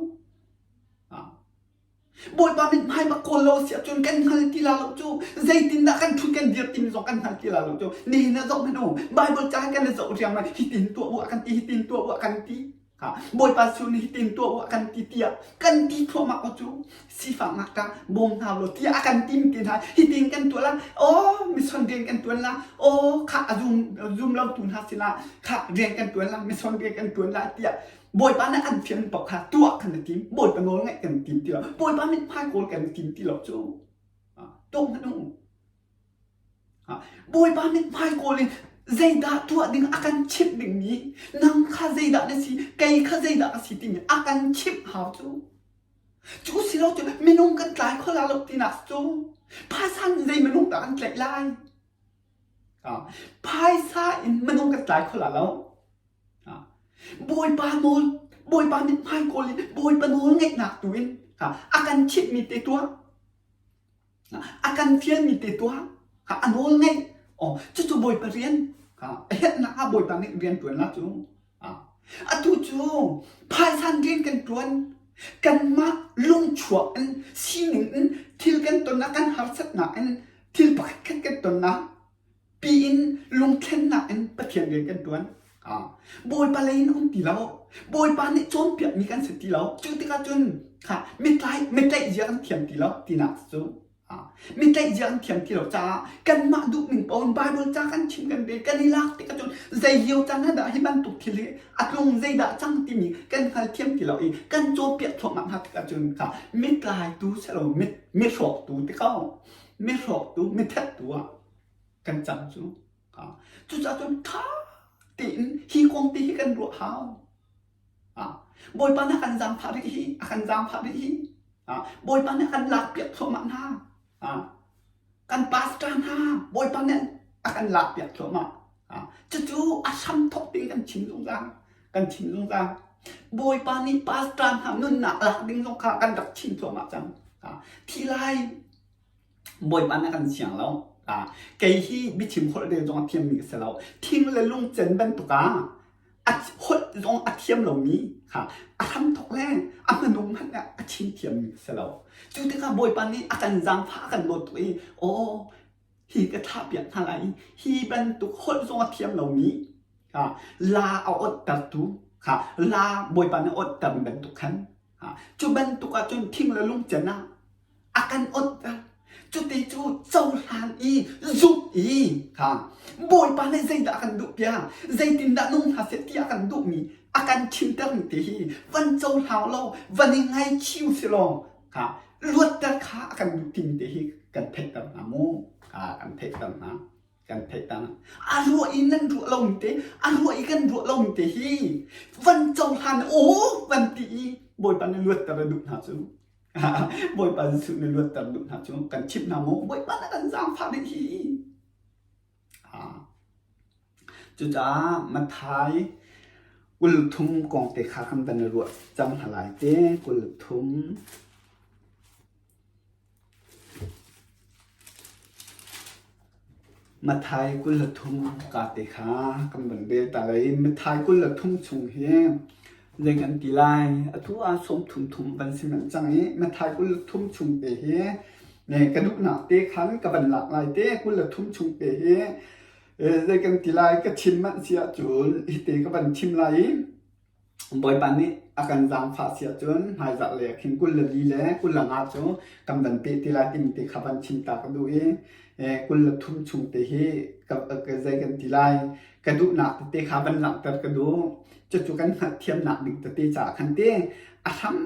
Bawipa mithmai bak kawl lo si ahcun kan hngal ti la lo cu. Zeitindah kan ṭhut kan dir timi zong kan hngal ti la lo cu. Nihin ah zoh hmanh u. Bible ca kan i zoh riangmang hitin tuah u a kan ti, hitin tuah u a kan ti. Bawipa cu nih hitin tuah u a kan ti tiah kan ti thluahmah ko cu sifak ngakṭah bawm hna law tiah a kan tim ti hna hitin kan tuah la aw mission rian kan tuan la aw khah a zum zum lo tu hna sinah khah rian kan tuan la mission rian kan tuan la tiah Bawipa nih an fian paoh kha tuah kan i tim Bawipa nawl ngaih kan tim ti lo Bawipa mithmai kawl kan tim ti lo cu tuah hmanh u Bawipa mithmai kawl in zeidah tuah ding a kan chimh dingmi nang kha zeidah na si kei kha zeidah ka si timi a kan chimh hau cu. Cu si lo cu minung kan tlai kho la lo tinak cu phaisa in zei minung dah kan tlaih lai? Phaisa in minung kan tlai kho la lo. Bawipa nawl Bawipa mithmai kawl in Bawipa nawl ngeihnak tu in a kan chimhmi te tuah. A kan fialmi te tuah a nawl ngeih aw cucu Bawipa rian a herhnak ah Bawipa nih rian ṭuan la cu atu cu phaisa rian kan ṭuan kanmah lungchuak in sining in thil kan tonnak kan harsatnak in thil pakhat khat kan tonnak piin lungthlennak in Pathian rian kan ṭuan. Bawipa lei in um ti lo. Bawipa nih cawnpiakmi kan si ti lo. Cu tikah cun kha mitlai mitlaih zia kan thiam ti lo tinak cu. Mitlaih zia kan thiam ti lo caah kanmah duhning paoh in Bible ca kan chim kan rel kan i lak tikah cun zei lio caan ah dah hi bantuk thil hi a tlung zeidah cang timi kan hngal thiam ti lo i kan cawnpiak thluahmah hna tikah cun kha mitlaitu si lo mit mihrawktu ti ko mihrawktu mithattu ah kan cang cu. Cucaah cun ṭha tein hi kong te hi kan ruah hau. Bawipa nih a kan zaangfah rih hi, a kan zaangfah rih hi. Bawipa nih a kan lakpiak thluahmah hna. Kan pastor hna Bawipa nih a kan lakpiak thluahmah. Cucu a hramthawk tein kan chim zungzal. Kan chim zungzal. Bawipa nih pastor hna nunnak lak ding zong kha kan rak chim thluahmah cang. Thi lai Bawipa nih a kan siang lo. Kei hi biachim holh rel zong a thiammi ka si lo. Thing le lungcen bantuk ah a holh zong a thiam lomi kha a hramthawk le a hmanung hmanh ah a chim thiammi ka si lo. Cu tikah Bawipa nih a kan zaangfah a kan dawt tuk i aw hi ka thahpiak hna lai i hi bantuk holh zong a thiam lomi kha la a awttertu kha la Bawipa nih a awtter bantuk khan cu bantuk ahcun thing le lungcen ah a kan awtter. Cuti cu cohlan i zumh i kha Bawipa nih zeidah a kan duh piak, zeitindah nung hna seh ti a kan duhmi a kan chimtermi te hi van cohlang law van i ngaichih u si law kha luatter kha a kan duh timi te hi kan theihter hna mu. Kha kan theihter hna. Kan theihter hna. A ruah i nan ruah lomi te, a ruah i kan ruah lomi te hi van cohlan aw van ti i Bawipa nih luatter a duh hna cu. Bawipa Jesuh nih luatter duh hna cu kan chimh hna maw? Bawipa na kan zaangfah ding hi. Cucaah Matthai 23 kong te kha kan van i ruah cang hna lai te 23 Matthai 23 ka te kha kan van rel ta lai. Matthai 23 chung hi zei kan ti lai? Atu ah sawm thum thum van si manh cang i Matthai 23 chung te hi ne ka duhnak te khan ka van lak lai te 23 chung te hi zei kan ti lai ka chim manh si ahcun hite ka van chim lai i Bawipa nih a kan zaangfah si ahcun hmaizarh le khin 24 le 25 cu kan van peh te lai timi te kha van chim ta ka duh i 23 chung te hi ka, zei kan ti lai ka duhnak tete kha van langhter ka duh. Cucu kan hngalhthiamnak ding tete caah khan te a hram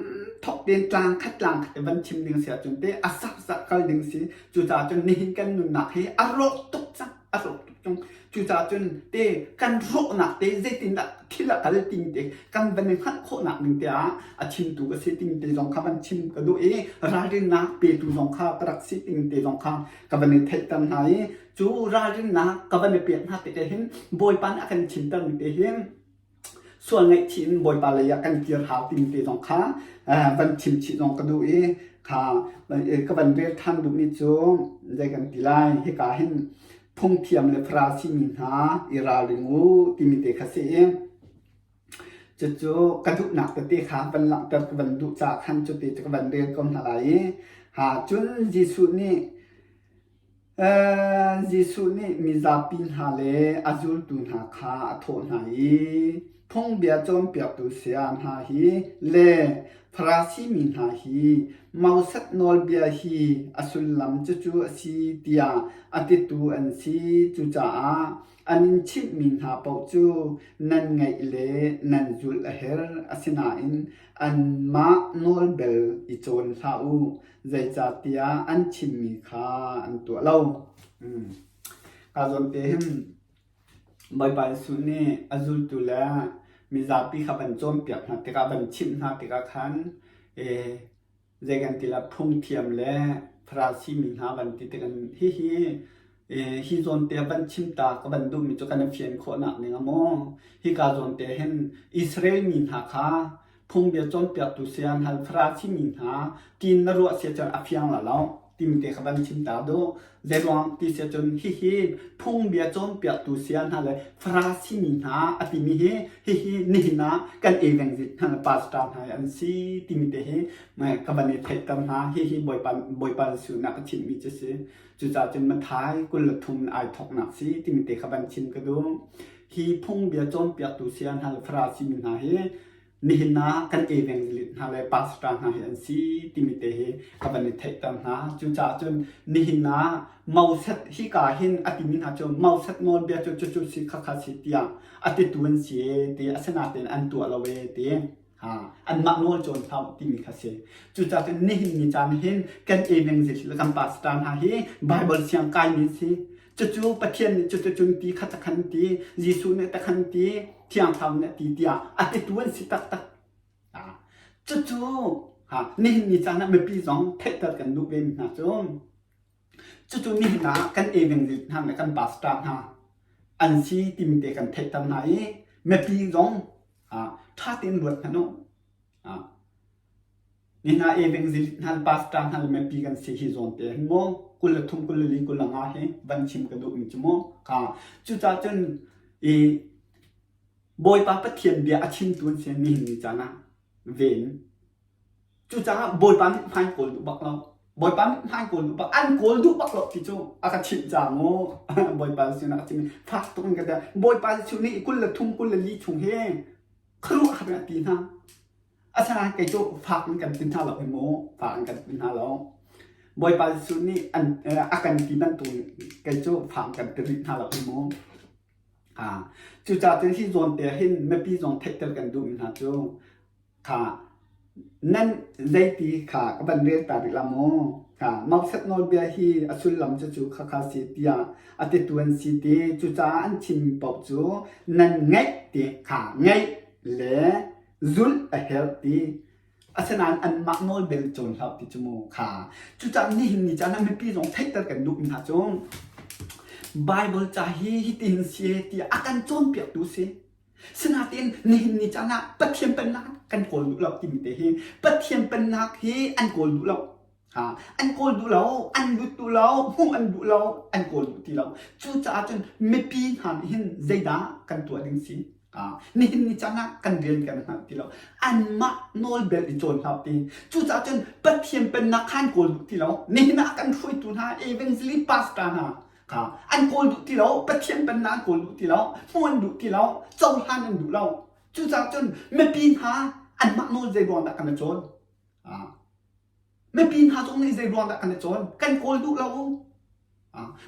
thok tein tlang khat tlang khat te van chim ding si ahcun te a saksak kal ding si. Cucaah cun nihin kan nunnak hi a rawk tuk cang. A hlawk tuk tung. Cucaah cun te kan rawhnak te zeitindah thil a kal ting te kan van i hngalh khawhnak ding te ah a chimtu ka si ting te zong kha van chim ka duh i ralrinnak petu zong kha ka rak si ting te zong kha ka van i theihter hna i cu ralrinnak ka van i pek hna tik ah hin Bawipa nih a kan chimter mi te hin sual ngaihchih in Bawipa lei ah kan kir hau timi te zong kha van chim chih zong ka duh i kha ka van rel ṭhan duhmi cu zei kan ti lai hika hin phungthiam le Farasi mi hna i ralring u timi te kha si i cucu ka duhnak tete kha van langhter ka van duh caah khan cuti cu ka van rel ko hna lai i ha cun Jesuh nih Jesuh nih mizapi hna le a zultu hna kha a thawh hna i phungbia cawnpiaktu saya hna hi le Farasi mi hna hi Moses nawlbia hi a sullam cucu a si tiah a titu an si. Cucaah an in chimhmi hna paoh cu nan ngaih le nan zulh a herh. Asinain anmah nawl bel i cawn hlah u. Zeicahtiah an chimmi kha an tuah lo. Ka zawn te hin Bawipa Jesuh nih a zultu le mizapi kha van cawnpiak hna tikah van chimh hna tikah khan zei kan ti la phungthiam le Farasi mi hna van ti tik hihi hi zawn te van chim ta ka van duhmi cu kan i fian khawhnak ning a maw hika zawn te hin Israel mi hna kha Phungbia cawnpiaktu saya hna le Farasi mi hna tiin na ruah sia cun a fiang la lo timi te kha van chim ta duh. Zeiruang ti sia cun hihi phungbia cawnpiaktu saya hna le Farasi mi hna a timi hi hihi nihin ah kan evangelist hna le pastor hna hi an si timi te hi ka van i theihter hna. Hihi Bawipa Bawipa Jesuh nih a ka chimhmi cu si. Cucaah cun Matthai 23 ai thawknak si timi te kha van chim ka duh. Hi phungbia cawnpiaktu saya hna le Farasi mi hna hi nihin ah kan evangelist hna le pastor hna hi an si timi te hi ka van i theihter hna. Cucaah cun nihin ah Moses hika hin a timi hna cu Moses nawlbia cu cucu si khakha si tiah a titu an si e ti asinain an tuah lo e ti ha anmah nawl cawn hlah timi kha si. Cucaah cun nihin ni caan hin kan evangelist le kan pastor hna hi Bible siang kaimi an si. Cucu Pathian nih cuticun ti kha takhan ti, Jesuh nih takhan ti, Thiang Thlarau nih a ti tiah a titu an si taktak. Cucu nihin ni caan ah mipi zong theihter kan duh ve mi hna cu cucu nihin ah kan evangelist hna le kan pastor hna an si timi te kan theihter hna i mipi zong ṭha tein ruat hmanh u. Ni hna evangelist hna le pastor hna le mipi kan si hi zawn te hin maw 23 24 25 hi van chim ka duhmi cu maw ka cucaah cun i Bawipa Pathian bia a chimtu an si nihin ni caan ah ven cucaah Bawipa nih hmai kawl duh bak lo Bawipa nih hmai kawl duh bak an kawl duh bak lo ti cu a ka chimh ca mu Bawipa sin ah a chim fak tuk in ka ti Bawipa Jesuh nih 23 24 chung hi khuaruah har a ti hna Asinain kei cu fak in kan ti hna lo hi mu, fak in kan ti hna lo. Bawipa Jesuh nih an, a kan ti bantuk kei cu fak in kan ti rih hna lo hi mu. Ah, cucaah cun hi zawn te hin mipi zong theihter kan duhmi hna cu kha nan zeiti kha ka van rel ta rih la mu. Kha Moses nawlbia hi a sullam cu cu khakha si tiah a titu an si ti cucaah an chimmi paoh cu nan ngaih ti kha ngaih le zulh a herh ti asinain anmah nawl bel cawn hlah ti cu mu kha cucaah nihin ni caan ah mipi zong theihter kan duhmi hna cu Bible ca hi hitin si tiah a kan cawnpiaktu si sinain nihin ni caan ah Pathian pennak kan kawl duh lo timi te hi Pathian pennak hi an kawl duh lo ha an kawl duh lo an lut duh lo hmuh an duh lo an kawl duh ti lo cucaah cun mipi hna nih hin zeidah kan tuah ding si Nihin ni caan ah kan rian kan hngalh ti lo. Anmah nawl bel i cawn hlah ti. Cucaah cun Pathian pennak kha an kawl duh ti lo. Nihin ah kan hruaitu hna evangelist pastor hna kha an kawl duh ti lo. Pathian pennak an kawl duh ti lo. Hmuh an duh ti lo. Cohlan an duh lo. Cucaah cun mipi hna anmah nawl zei ruang dah kan i cawn? Mipi hna zong nih zei ruang dah kan i cawn? Kan kawl duh lo.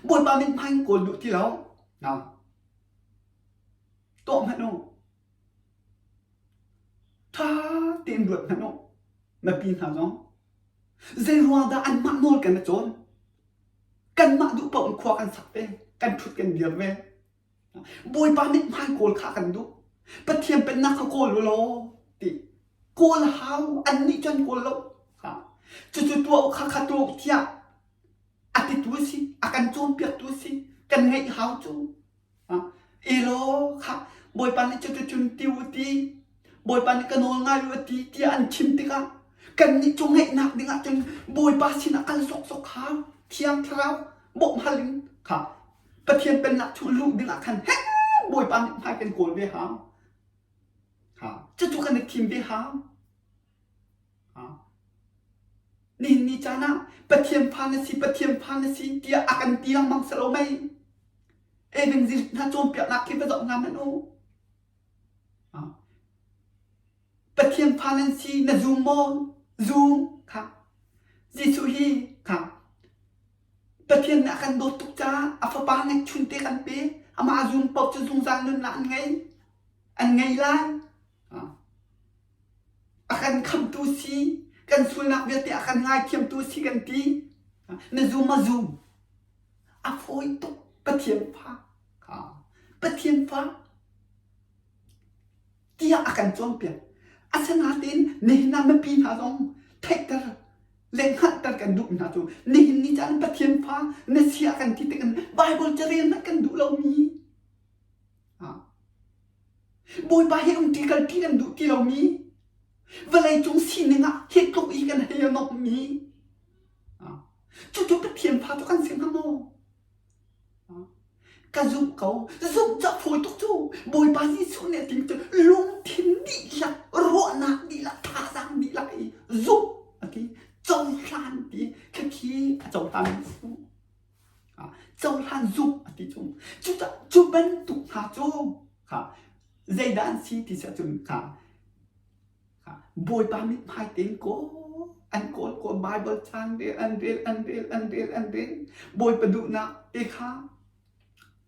Bawipa mithmai in kawl duh ti lo. Tuah hmanh u. Ṭha tein ruat hmanh u. Mipi hna zong. Zei ruang dah anmah nawl kan i cawn? Kanmah duh paoh in khua kan sak ve, kan ṭhut kan dir ve. Bawipa mithmai kawl kha kan duh. Pathian pennak kha kawl u law ti. Kawl hau, annih cu an kawl lo. Cucu tuah u kha kha tuah u tiah a titu a si, a kan cawnpiaktu a si, kan ngaih hau cu. Elaw kha Bawipa nih cuticun ti u ti, Bawipa nih ka nawl ngai u a ti tiah an chim tikah kannih cu ngaihnak dingah cun Bawipa sinah kal sawksawk hau, Thiang Thlarau bawmh hal in kha Pathian pennak chung luh dingah khan heh Bawipa nih hmai kan kawl ve hau. Ha, cucu kan i thim ve hau. Ha. Nihin ni caan ah Pathian fa na si, Pathian fa na si tiah a kan ti lengmang si lo mei? Evangelist hna cawnpiaknak khi va zoh hna hmanh u. Pathian fa nan si, na zum maw? Zum kha. Jesuh hi kha Pathian nih a kan dawt tuk caah a fapa ngeihchun te kan pe. Amah zum paoh cu zungzal nunnak an ngei. An ngei lai. A kan khamtu si, kan sualnak vialte a kan ngaithiamtu si kan ti. Na zum a zum. A fawi tuk Pathian fa. Pathian fa tiah a kan cawnpiak. Asinain nihin ah mipi hna zong theihter le hngalhter kan duh hna cu nihin ni caan Pathian fa na si a kan ti tik in Bible carel hmanh kan duh lomi Bawipa he umṭi kalṭi kan duh ti lomi vawleicung sining ah hi tluk i kan hei a nomhmi cucu Pathian fa cu kan si hnga maw? Ka zumh ko. Zumh cu a fawi tuk cu. Bawipa Jesuh nih a timi cu lungthin dihlak, ruahnak dihlak, thazaang dihlak i zumh a ti. Cohlan ti. Khikhi a cohlan cu. Cohlan zumh a ti cu. Cucaah cu bantuk hna cu kha zeidah an si ti si ahcun kha Bawipa mithmai tein kawl an kawl kawl Baibal ca an rel an rel an rel an rel an rel Bawipa duhnak te kha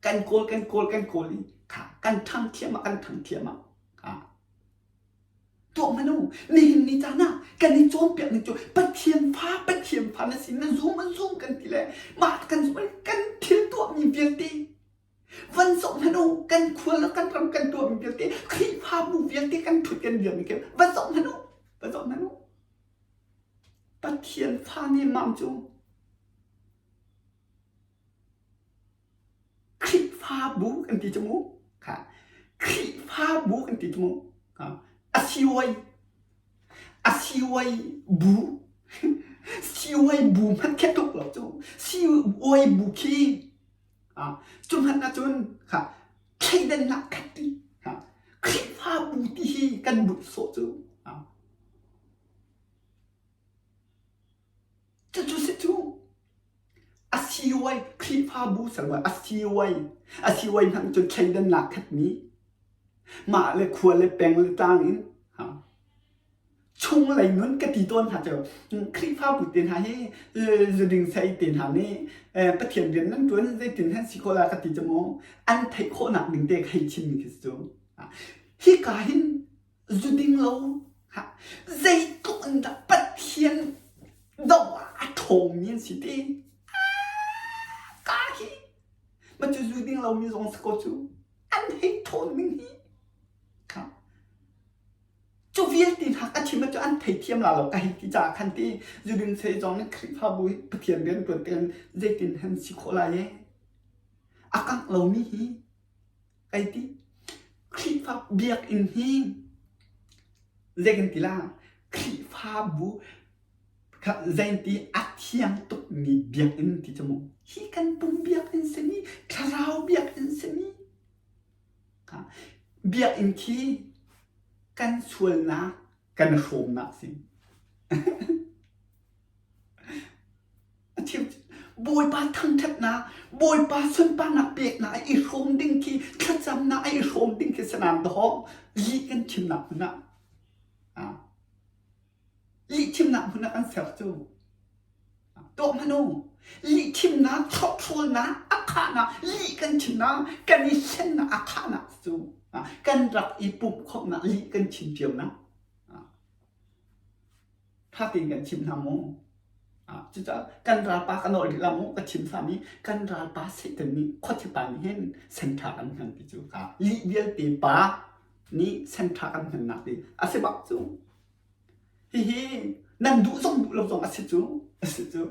kan kawl kan kawl kan kawl i kha kan ṭhang thiam ah kan ṭhang thiam ah kha tuah hmanh u nihin ni caan ah kan i cawnpiak ning cu Pathian fa Pathian fa na si na zum a zum kan ti le mah kan zum kan thil tuahmi vialte Van zoh hmanh u, kan khua le kan ram kan tuahmi vialte, Khrihfabu vialte kan ṭhut kan dirmi khi va zoh hmanh u, va zoh hmanh u. Pathian fa nemmam cu Khrihfabu kan ti cu mu. Kha Khrihfabu kan ti cu mu. Kha a siwai a siwai bu siwai bu hmanh khe tuk lo cu siwai bu khi Cu hmanh ahcun thleidannak khat ti Khrihfabu ti hi kan bunh sawh cu. Cucu si cu a siwai Khrihfabu sermai a siwai a siwai hmanh cun thleidannak khatmi mah le khua le peng le tlang in Chunglei nun ka ti tawn hna cu Khrihfabu te hna hi zuding sei te hna nih Pathian rian nan ṭuan zeitin hen si khawh la ka ti cu mu an theih khawhnak ding te ka hei chimmi khi si cu. Hika hin zuding lo zeitluk in dah Pathian doh ah a ṭhawngmi an si ti ka hi ma cu zuding lomi zong si ko cu an hei ṭhawn ning hi Cu vialte hna ka chim cu an theithiam la lo ka hei ti caah khan ti zudin sei zong nih Khrihfabu hi Pathian rian ṭuan tein zeitin hen si khawh lai e a kangh lomi hi kai ti Khrihfa biakinn hi zei kan ti la Khrihfabu kha zeiti a thiang tukmi biakinn ti cu mu hi kan pum biakinn simi thlarau biakinn simi Biakinn khi kan sualnak kan hrawmnak si. A chim Bawipa thangṭhatnak, Bawipa sunparnak peknak i hrawm ding khi thlacamnak i hrawm ding khi sanan dawh lih kan chimnak hmun ah lihchimnak hmun ah kan ser cu. Tuah hmanh u. Lihchimnak, hrokhrawlnak, a khahnak, lih kan chimnak, kan i hlennak a khahnak cu kan rak i pumh khawmhnak lih kan chim cionak. Tha tein kan chim hna mu. Cucaah kan ralpa ka nawl rih la mu ka chim sami kan ralpa Satan nih khuachipa nih hin senṭha kan hman ti cu ka lih vialte pa nih senṭha kan hmannak ti a si bak cu. Hihi nan duh zong duh lo zong a si cu a si cu.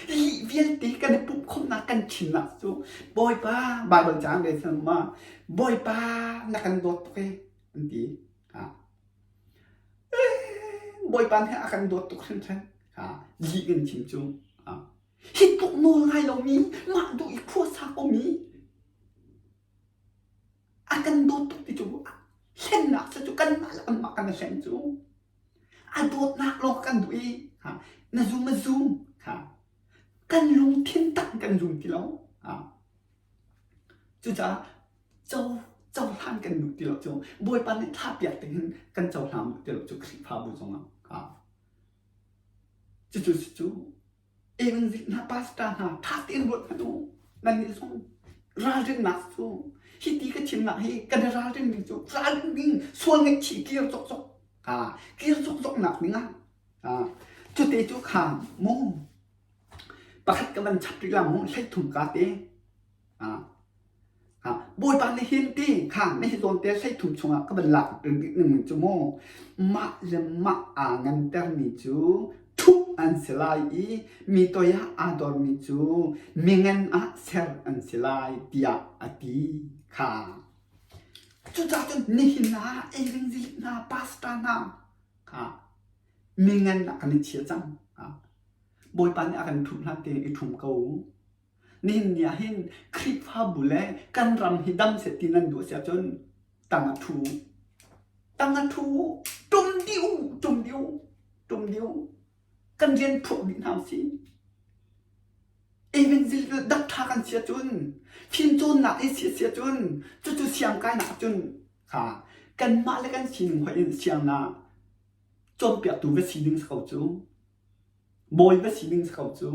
Lih vialte kan i pumh khawmhnak kan chimnak cu Bawipa Baibal caang le ma Bawipa na kan dawt tuk e an ti. Bawipa nih a kan dawt tuk hringhran. Lih kan chim cu. Hi tluk nawl ngai lomi, mah duh i khua sa komi, a kan dawt tuk ti cu hlennak cu cu kanmah le kanmah kan i hleng cu. A dawtnak lawng kan duh i na zum a zum. Kan lungthin tak kan zum ti lo. Cucaah co cohlan kan duh ti lo cu Bawipa nih thlah piak ding hin kan cohlang duh ti lo cu Khrihfabu zongah. Cucu cu evangelist hna pastor hna ṭha tein ruat hmanh u. Nannih zong ralrinnak cu hiti ka chimnak hi kan i ralrin ding cu ralrin ding sual ngaihchih kir cokcok kir cokcok nak ding ah cute cu kha mu pakhat ka van chap rih la mu 13 ka te Bawipa nih hin ti kha na hi zawn te 13 chungah ka van lak ning cu mu mah le mah aa ngantermi cu thup an si lai i mi toi ah aa dormi cu mingan ah ser an si lai tiah a ti kha. Cucaah cun nihin ah evangelist hna pastor hna kha mingan ah kan i chia cang. Bawipa nih a kan ṭhumh hlan tein i ṭhum ko u. Nihin ni ah hin Khrihfabu le kan ram hi dam seh ti nan duh a si ahcun tang a ṭhu. Tang a ṭhu. Ṭum dih u, ṭum dih u, ṭum dih u. Kan rian phuak dih hna usih. Evangel dak ṭha kan si ahcun, fimcawnnak i si a si ahcun, cucu siang kainak ahcun kha kanmah le kan sining hoih in siangnak cawnpiaktu va si ding si ko cu. Bawi va si ding si ko cu.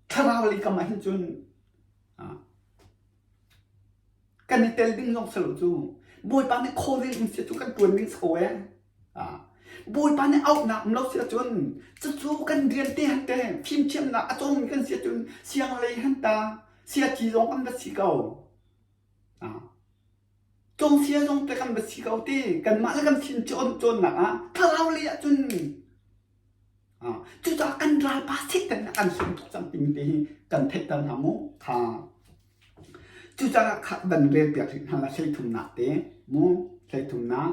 Thlarau lei kam ah hin cun kan i tel ding zong si lo cu. Bawipa nih calling um si cu kan tuan ding si ko ee. Bawipa nih auhnak um lo si ahcun cucu kan rian te han te fimthiamnak a cawngmi kan si ahcun siang lei han ta siaci zong kan va si ko. Cawngsia zong te kan va si ko ti kanmah le kan fim cawnnak ah thlarau lei ahcun Cucaah kan ralpa Satan nih a kan sum tuk cang timi te hi kan theihter hna mu. Kha. Cucaah kha van rel piak rih hna la 13nak te mu 13nak.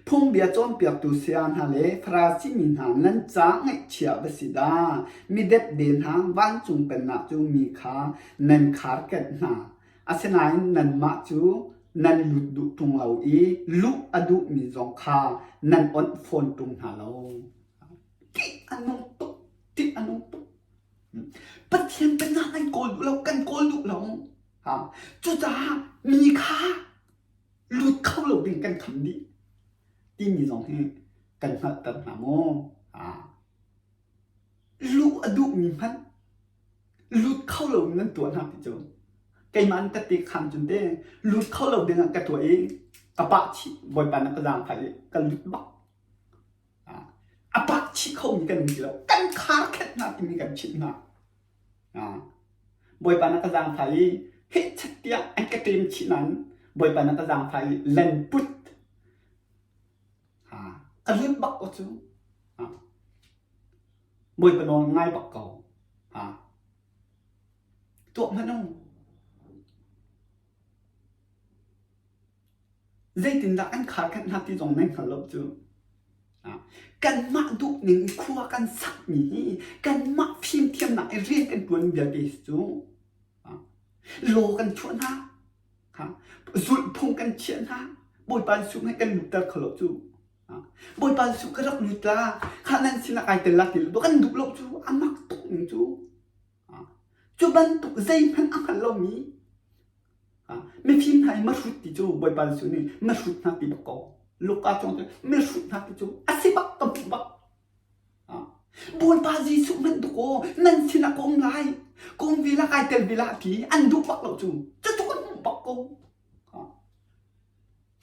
Phungbia cawnpiaktu saya hna le Farasi mi hna nan ca ngaihchia va si dah. Mi depde hna vancung pennak cu mi kha nan kharkenh hna. Asinain nanmah cu nan lut duh ṭung lo i luh a duhmi zong kha nan onh fawn ṭung hna lo. Ṭih a nung tuk, ṭih a nung tuk. Pathian pennak nan kawl duh lo, kan kawl duh lo. Ha. Cucaah mi kha lut kho lo ding kan kham dih timi zong hi kan hngalhter hna maw? Ha. Luh a duhmi hmanh lut kho lo in nan tuah hna ti cu keimah an ka te khan cun te lut kho lo ding ah ka tuah i ka pah chih bawipa na ka zaangfah i ka lut bak a pah chih kho mi kan um ti lo kan khar khet hna timi kan chimh hna bawipa na ka zaangfah i heh chat tiah an ka ṭem chih nain bawipa na ka zaangfah i len put ka lut bak ko cu Bawipa nawl ngai bak ko. Ha. Tuah hmanh u. Zeitindah an kharkhenh hna ti zong nan hngal lo cu. Kanmah duh ning khua kan sakmi hi kanmah fimthiamnak i rian kan ṭuan vialte cu law kan chuah hna. Zulhphung kan chiah hna. Bawipa Jesuh he kan lutter kho lo cu. Bawipa Jesuh ka rak lut la, kha nan sinah kai tel la ti lo kan duh lo cu a mak tuk ning cu. Cu bantuk zeihmanh a hngal lomi mifim hna i mahrut ti cu Bawipa Jesuh nih mahrut hna ti bak ko. Luka cung cu mihrut hna ti cu a si bak ka hmuh bak. Bawipa Jesuh hmanh tuk aw nan sinah ka um lai, ka um ve la kai tel ve la ti an duh bak lo cu. Cu cu kan hmuh bak ko.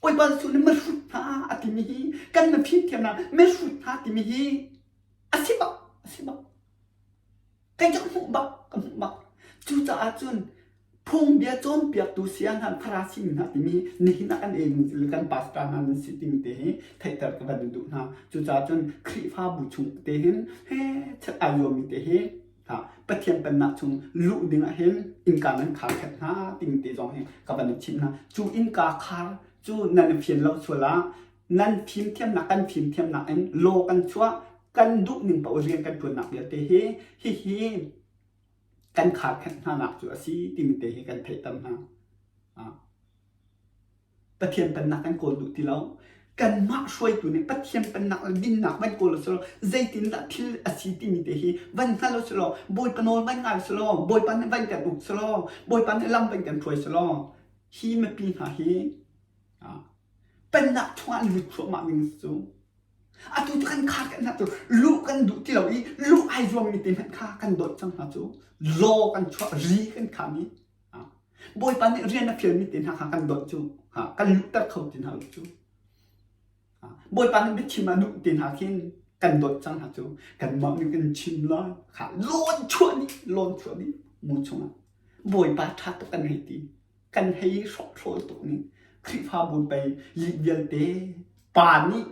Bawipa Jesuh nih mihrut hna a timi hi kan na fimthiamnak mihrut hna timi hi. A si bak, a si bak. Kei cu ka hmuh bak, ka hmuh bak. Cucaah cun phungbia cawnpiaktu saya hna Farasi mi hna timi nihin ah kan evangel kan pastor hna nan si timi te hi theihter ka van duh hna. Cucaah cun Khrihfabu chung te hin he chat ai zuammi te hi ha Pathian pennak chung luh ding ah hin innka nan khar khat hna timi te zong hi ka van in chimh hna. Cu innka khar cu nan i fian lo sual ah nan fimthiamnak kan fimthiamnak in law kan chuah kan duh ning paoh rian kan ṭuannak vialte hi hihi kan kharkhenh hnanak cu a si timi te hi kan theihter hna. Pathian pennak kan kawl duh ti lo. Kanmah hruaitu nih Pathian pennak le dinnak van kawl u law zeitindah thil a si timi te hi van hngal u law Bawipa nawl van ngai u law Bawipa nih van kan uk selaw Bawipa nih lam van kan hruai selaw hi mipi hna hi pennak chungah an lut thluahmah ding cu atu cu kan khar kan hna cu luh kan duh ti lo i luh ai zuammi te hmanh kha kan dawt cang hna cu law kan chuah ri kan kham i Bawipa nih rian a fialmi te hna kha kan dawt cu kan luhter kho ti hna lo cu Bawipa nih biachim a duh te hna khin kan dawt cang hna cu kanmah nih kan chim lai kha lawn chuah dih lawn chuah dih mu chungah Bawipa ṭha tuk kan hei ti kan hei hrawkhrol tuk ning Khrihfabu pei lih vialte pa nih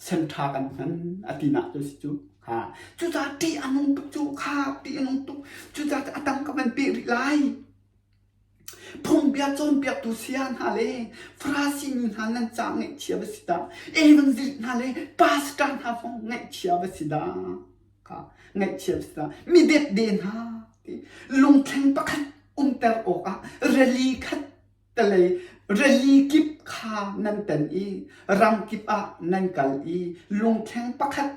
senṭha kan hman a tinak cu si cu ha cucaah ṭih a nung tuk cu kha ṭih a nung tuk cucaah a tang ka van peh rih lai phungbia cawnpiaktu saya hna le Farasi mi hna nan ca ngaihchia va si dah evangelist hna le pastor hna zong ngaihchia va si dah kha ngaihchia va si dah mi depde hna lungthleng pakhat umter awkah rili khat talei rili kip kha nan tan i ram kip ah nan kal i lungthleng pakhat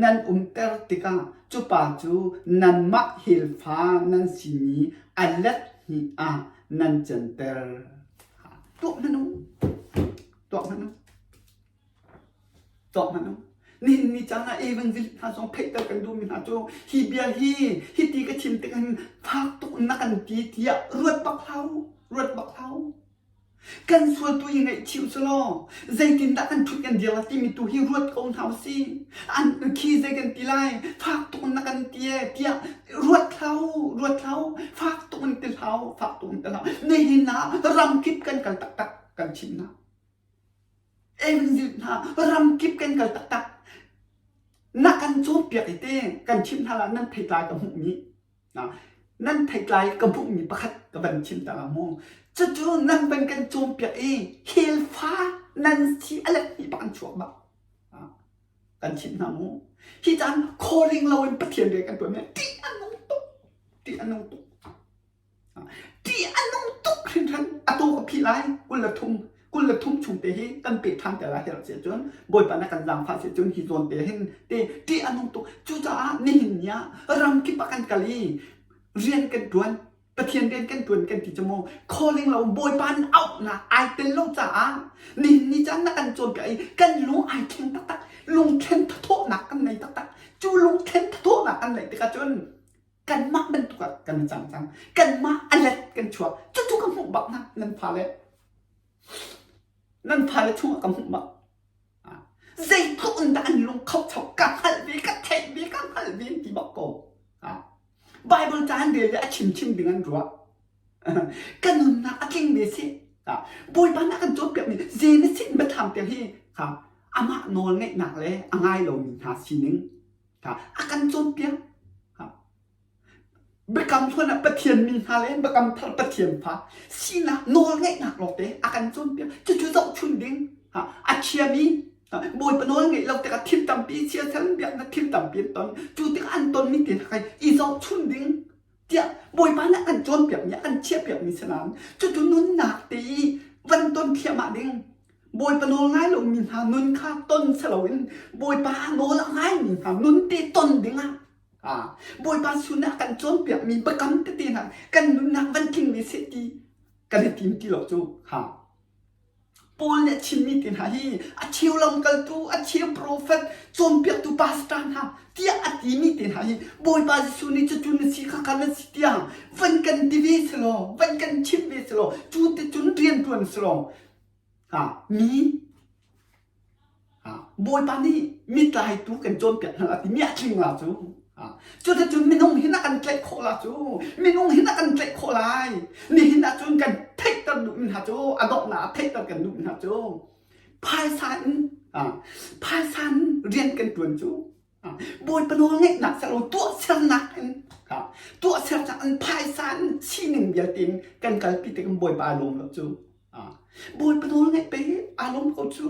nan umter tikah cu pa cu nanmah helfa nan simi a let hnih ah nan canter. Tuah hmanh u. Tuah hmanh u. Tuak hmanh u. Nihin ni caan ah evangelist hna zong theihter kan duhmi hna cu hi bia hi hiti ka chim tik hin fak tuk na kan ti tiah ruat bak hlah u. Ruat bak hlah u. Kan sual tu hi ngaihchih u selaw zeitindah kan ṭhut kan dir la timi tu hi ruat ko hna u sih. An khi zei kan ti lai fak tuk na kan ti e tiah ruat hlah u, ruat hlah u. Fak tuk in ti hlah u, fak tuk in ti hlah u. Nihin ah ramkip kan kal taktak kan chim hna. Evangelist hna ramkip kan kal taktak. Na kan cawnpiak i te kan chimh hna la nan theitlai ka hmuhmi nan theitlai ka hmuhmi pakhat ka van chim ta la mu. Cucu nan van kan cawnpiak i helfa nan si a let hnih bak an chuak bak. Kan chimh hna mu. Hi caan calling lo in Pathian rian kan tuan mi ṭih a nung tuk. Ṭih a nung tuk. Ṭih a nung tuk hringhran. Atu ka phih lai 23 23 chung te hi kan peh ṭhan te lai herh si ahcun Bawipa na kan zaangfah si ahcun hi zawn te hin te ṭih a nung tuk. Cucaah nihin ni ah ramkip ah kan kal i rian kan ṭuan Pathian rian kan ṭuan kan ti cu mu calling lo Bawipa in auhnak ai tel lo caah nihin ni caan na kan cawnpiak i kan lung ai thleng taktak lungthlen thathawhnak kan nei taktak cu lungthlen thathawhnak kan neih tikah cun kanmah bantuk ah kan i cang cang kanmah a let kan chuak cucu ka hmuh bak na nan fale nan fale chungah ka hmuh bak zeitluk in dah an lung kho chok ka hngalh ve ka theih ve ka hngalh ve ti bak ko Bible ca an rel le a chim chim ding an ruah ka nunnak a tling ve si Bawipa na kan cawnpiakmi Genesis biathlam tiang hi amah nawl ngeihnak le a ngai lomi hna sining a kan cawnpiak. Biakam hlun ah Pathian mi hna le biakam thar Pathian fa sinak nawlngeihnak lawngte a kan cawnpiak. Cucu zohchun ding a thiami Bawipa nawl ngeih lo tikah thil tampi siasal biaknak thil tampi an ton. Cu tikah an tonmi te hna i zohchun ding tiah Bawipa nih a kan cawnpiakmi a kan chiahpiakmi si nain cucu nunnak te i van ton thliahmah ding Bawipa nawl ngai lomi hna nun kha ton si loin Bawipa nawl a ngaimi hna nun te ton dingah ah Bawipa sun ah kan cawnpiakmi biakam tete hna kan nunnak van tling ve seh ti kan i tim ti lo cu ha Paul nih a chimmi te hna hi a cheu lamkaltu a cheu profet cawnpiaktu pastor hna tiah a timi te hna hi Bawipa Jesuh nih cucu na si kha kha na si tiah van kan ti ve selaw van kan chim ve selaw cu ti cun rian ṭuan selaw Ha, mi. Bawipa nih mitlaitu kan cawnpiak hna la timi a tling la cu. Cuticun minung hi na kan tlaih khawh la cu. Minung hi na kan tlaih khawh lai. Nihin ah cun kan theihter duhmi hna cu a donghnak ah theihter kan duhmi hna cu phaisa in phaisa in rian kan ṭuan cu. Bawipa nawl ngeihnak silo tuahsernak in tuahsernak in phaisa in sining vialte in kan kalpi tik in Bawipa aa lawm lo cu. Bawipa nawl ngeih pei aa lawm ko cu.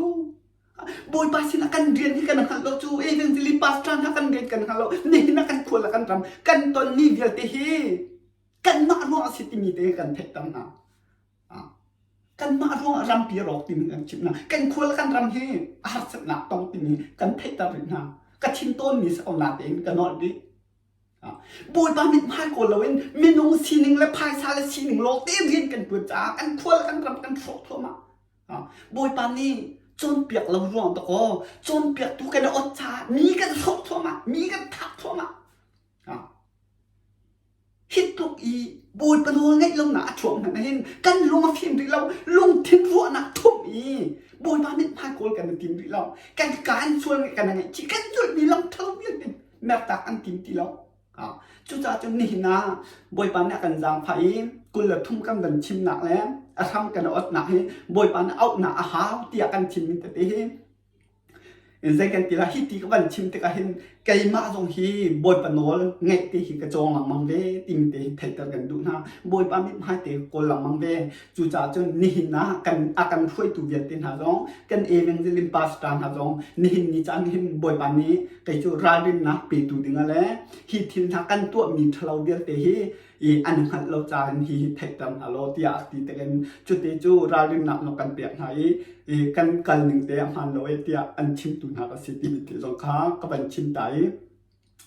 Bawipa sinah kan rian hi kan hngalh lo cu evangelist pastor hna kan rian kan hngalh lo nihin ah kan khua le kan ram kan tonmi vialte hi kanmah ruang a si timi te kan theihter hna. Kanmah ruangah rampi a rawk timi kan chimh hna. Kan khua le kan ram hi a harsatnak tong timi kan theihter rih hna. Ka thin tawnmi si ko natein ka nolh dih. Bawipa mithmai kawl loin minung sining le phaisa le sining lawng te rian kan ṭuan caah kan khua le kan ram kan hrawk thluahmah. Bawipa nih cawnpiak lo ruang dakaw cawnpiaktu kan i ot caah mi kan hrawk thluahmah, mi kan thah thluahmah. Hi tluk i Bawipa nawl ngeih lonak a chuak hmanh hin kan lung a fim rih lo, lungthin ruahnak thumh i Bawipa mithmai kawl kan i tim rih lo. Kan kaan sual kan ngaihchih, kan zulhmi lam ṭhalo vialte mertak an tim ti lo. Cucaah cun nihin ah Bawipa nih a kan zaangfah i 23 kan van chimnak le a hram kan otnak hi Bawipa nih auhnak a hau tiah kan chimmi tete hi Zei kan ti lai hi ti ka van chim tikah hin keimah zong hi Bawipa nawl ngeih ti hi ka cawng lengmang ve timi te hi theihter kan duh hna. Bawipa mithmai te kawl lengmang ve. Cucaah cun nihin ah kan a kan hruaitu vialte hna zong kan evangelism pastor hna zong nihin ni caan hin Bawipa nih kei cu ralrinnak petu dingah le hi thil hna kan tuahmi ṭhalo vialte hi i an hngalh lo caah hin hi theihter hna law tiah a ti tikin cuti cu ralrinnak na kan pek hna i i kan kal ning te a hmaan lo e tiah an chimtu hna ka si timi te zong kha ka van chim ta i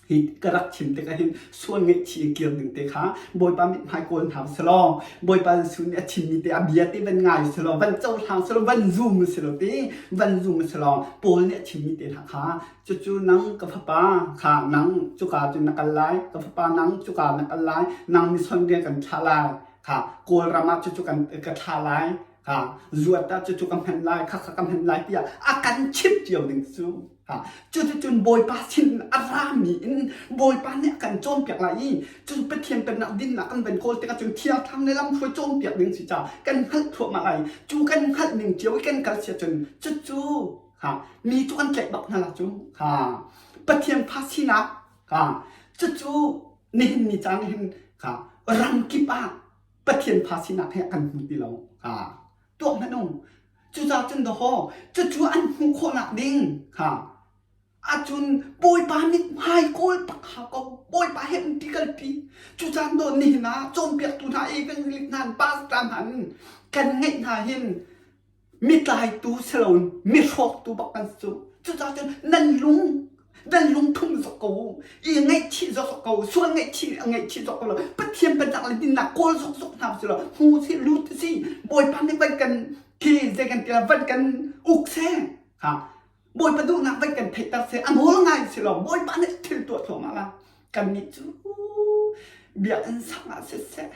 hi ka rak chim tikah hin sual ngaihchih i kir ding te kha Bawipa mithmai kawl hna selaw Bawipa Jesuh nih a chimmi te a bia te van ngai selaw van cohlang selaw van zum selaw ti van zum selaw Paul nih a chimmi te hna kha Cucu nang ka fapa kha nang cuka cun na kal lai, ka fapa nang cuka na kal lai, nang mission rian kan thlah lai, kha Kawlram ah cucu kan ka thlah lai, kha zuat ah cucu ka hman lai, khakha ka hman lai tiah a kan chimh cio ding cu. Ha, cuticun Bawipa sin a rami in Bawipa nih a kan cawnpiak lai i cun Pathian pennak dinnak kan van kawl tikah cun Thiang Thlarau le lamhruai cawnpiak ding si ca kan hngalh thluahmah lai. Cu kan hngalh ning cio i kan kal sia cun cucu Ha mi cu kan tlaih bak hna la cu. Ha Pathian fa sinak ha cucu nihin ni caan hin ha ram kip ah Pathian fa sinak he kan hmu ti lo. Ha tuak hmanh u. Cucaah cun dawhaw cucu an hmuh khawhnak ding ha ahcun Bawipa mithmai kawl pak hau ko. Bawipa he um ti kalpi. Cucaah daw nihin ah cawnpiaktu hna evangelist hna pastor hna kan ngeih hna hin mitlaitu si loin mihrawktu bak kan si cu. Cucaah cun nan lung nan lungthum zok ko u. I ngaihchih zok ko u. Sual ngaihchih a ngaihchih zok ko lo. Pathian pennak le dinnak kawl zok zok hna si lo. Hmu si lut si Bawipa nih van kan khi zei kan ti la van kan uk seh. Ha Bawipa duhnak van kan theihter seh. A nawl ngai si lo. Bawipa nih thil tuah thluahmah la. Kannih cu biakinn sang ah siseh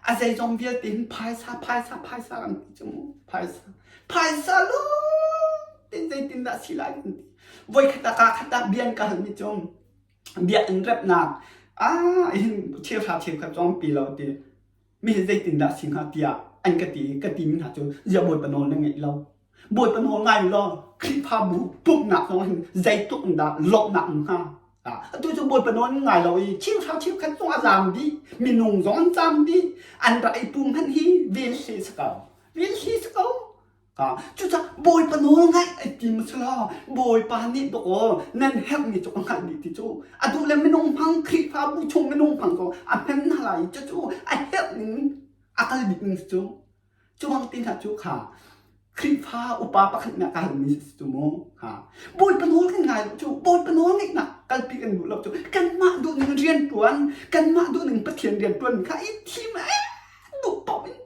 A zeizong vialte hin phaisa, phaisa, phaisa kan ti cu mu. Phaisa. Phaisa lawng tein zeitindah si lai kan ti. Voikhat ah kaa khat ah bia an ka halmi cu biakinn remhnak ah hin cheuhra cheukhat zong pi lo ti. Mi hi zeitindah si hnga tiah an ka ti ka timi hna cu ziah Bawipa nawl na ngeih lo. Bawipa nawl ngai law Khrihfabu pumhnak zong hin zeitluk in dah lawmhnak um hnga. Atu cu Bawipa nawl an ngai lo i cheuhra cheukhat zong a zaam dih. Minung zong an zaam dih. An rak i pum hmanh hi vel hli si ko. Vel hli si ko. Cucaah Bawipa nawl ngaih ai tim si law Bawipa nih dawkaw nan herhmi cu ka hngalh dih ti cu a duh le minung hmang Khrihfabu chung minung hmang cu a hman hna lai i cucu a herh ning a kal bik ning cu Cu bang ti hna cu kha Khrihfa upa pakhat nih a ka halmi si cu mu. Ha. Bawipa nawl kan ngai lo cu Bawipa nawl ngeihnak kalpi kan duh lo cu kanmah duh ning rian ṭuan kanmah duh ning Pathian rian ṭuan kha i thim eh duh paoh in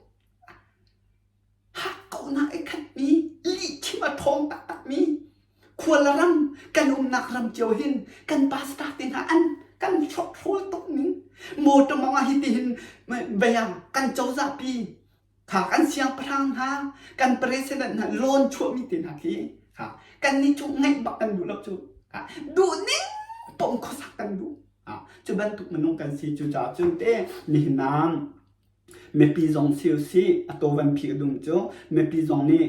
hakkauhnak i khatmi lihchim a ṭhawng taktakmi khual ram kan umnak ram cio hin kan pastor te hna an kan hrokhrawl tuk ning motor mong ah hi ti hin vei ah kan cozah pi kha kan siangpahrang hna kan president hna loan chuahmi te hna khi. Kha kannih cu ngaih bak kan duh lo cu. Kha duh ning pom khuasak kan duh. Cu bantuk minung kan si cucaah cun te nihin ah mipi zong si usih a taw van phih dum cu mipi zong nih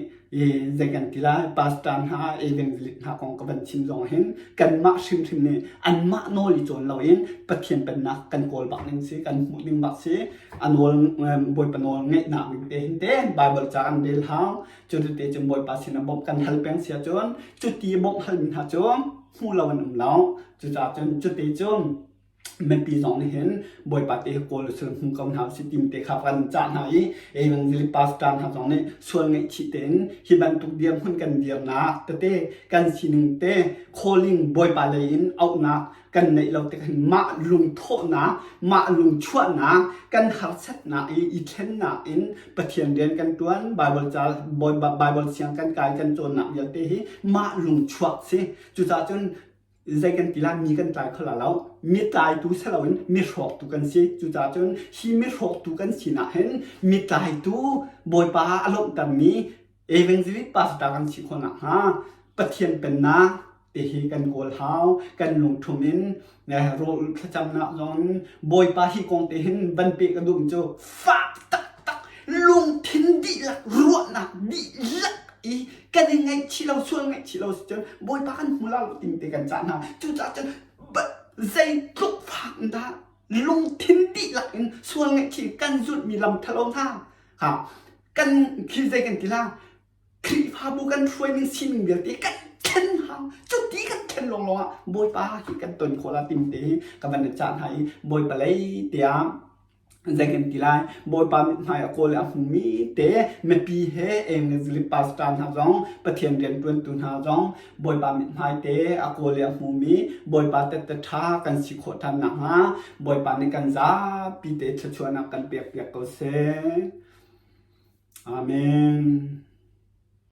zei kan ti lai pastor hna evangelist hna kong ka van chim zong hin kanmah hrimhrim nih anmah nawl i cawn loin Pathian pennak kan kawl bak ning si kan hmuh ding bak si a nawl Bawipa nawl ngeihnak ning te hin te Bible ca kan rel hau cu te cun Bawipa sin ah bawmh kan hal peng si ahcun cuti bawmh halmi hna cu hmu lo an um lo cucaah cun cuti cun mipi zong nih hin Bawipa te kawl sul hmu ko hna usih tim te kha kan cah hna i evangelic pastor hna zong nih sual ngaihchih tein hi bantuk dirhmun kan dirnak tete kan sining te calling Bawipa lei in auhnak kan neih lo tik hin mah lungthawhnak mah lungchuahnak kan harsatnak i i thlennak in Pathian rian kan tuan Bible ca Bible siang kan kai kan cawnnak vialte hi mah lungchuak si cucaah cun zei kan ti lai mi kan tlai kho la lo mi tlaitu si loin mi hrawktu kan si cucaah cun hi mi hrawktu kan sinak hin mi tlaitu Bawipa a lawmhtermi evangelist pastor kan si khawh nakhnga Pathian pennak te hi kan kawl hau kan lungthum in rawl thlacamnak zong Bawipa hi kong te hin van pe ka duh cu fak taktak lungthin dihlak ruahnak dihlak i kan i ngaihchih lo sual ngaihchih lo si cun Bawipa kan hmu la lo ting te kan cah hna cucaah cun zeitluk fak dah lungthin dihlak in sual ngaihchih kan zulhmi lam thalo hna ha kan khi zei kan ti la Khrihfabu kan hruai ning sining vialte kan thlen hau cuti kan thlen lawnglawng ah Bawipa hi kan ton khawh la tim te hi ka van i cah hna i Bawipa lei tiah zei kan ti lai Bawipa mithmai a kawl i a hmumi te mipi he evangelist pastor hna zong Pathian rianṭuantu hna zong Bawipa mithmai te a kawl i a hmumi Bawipa tette ṭha kan si khawh ṭhan nakhnga Bawipa nih kan zapi te thluachuahnak kan pekpiak ko seh. Amen.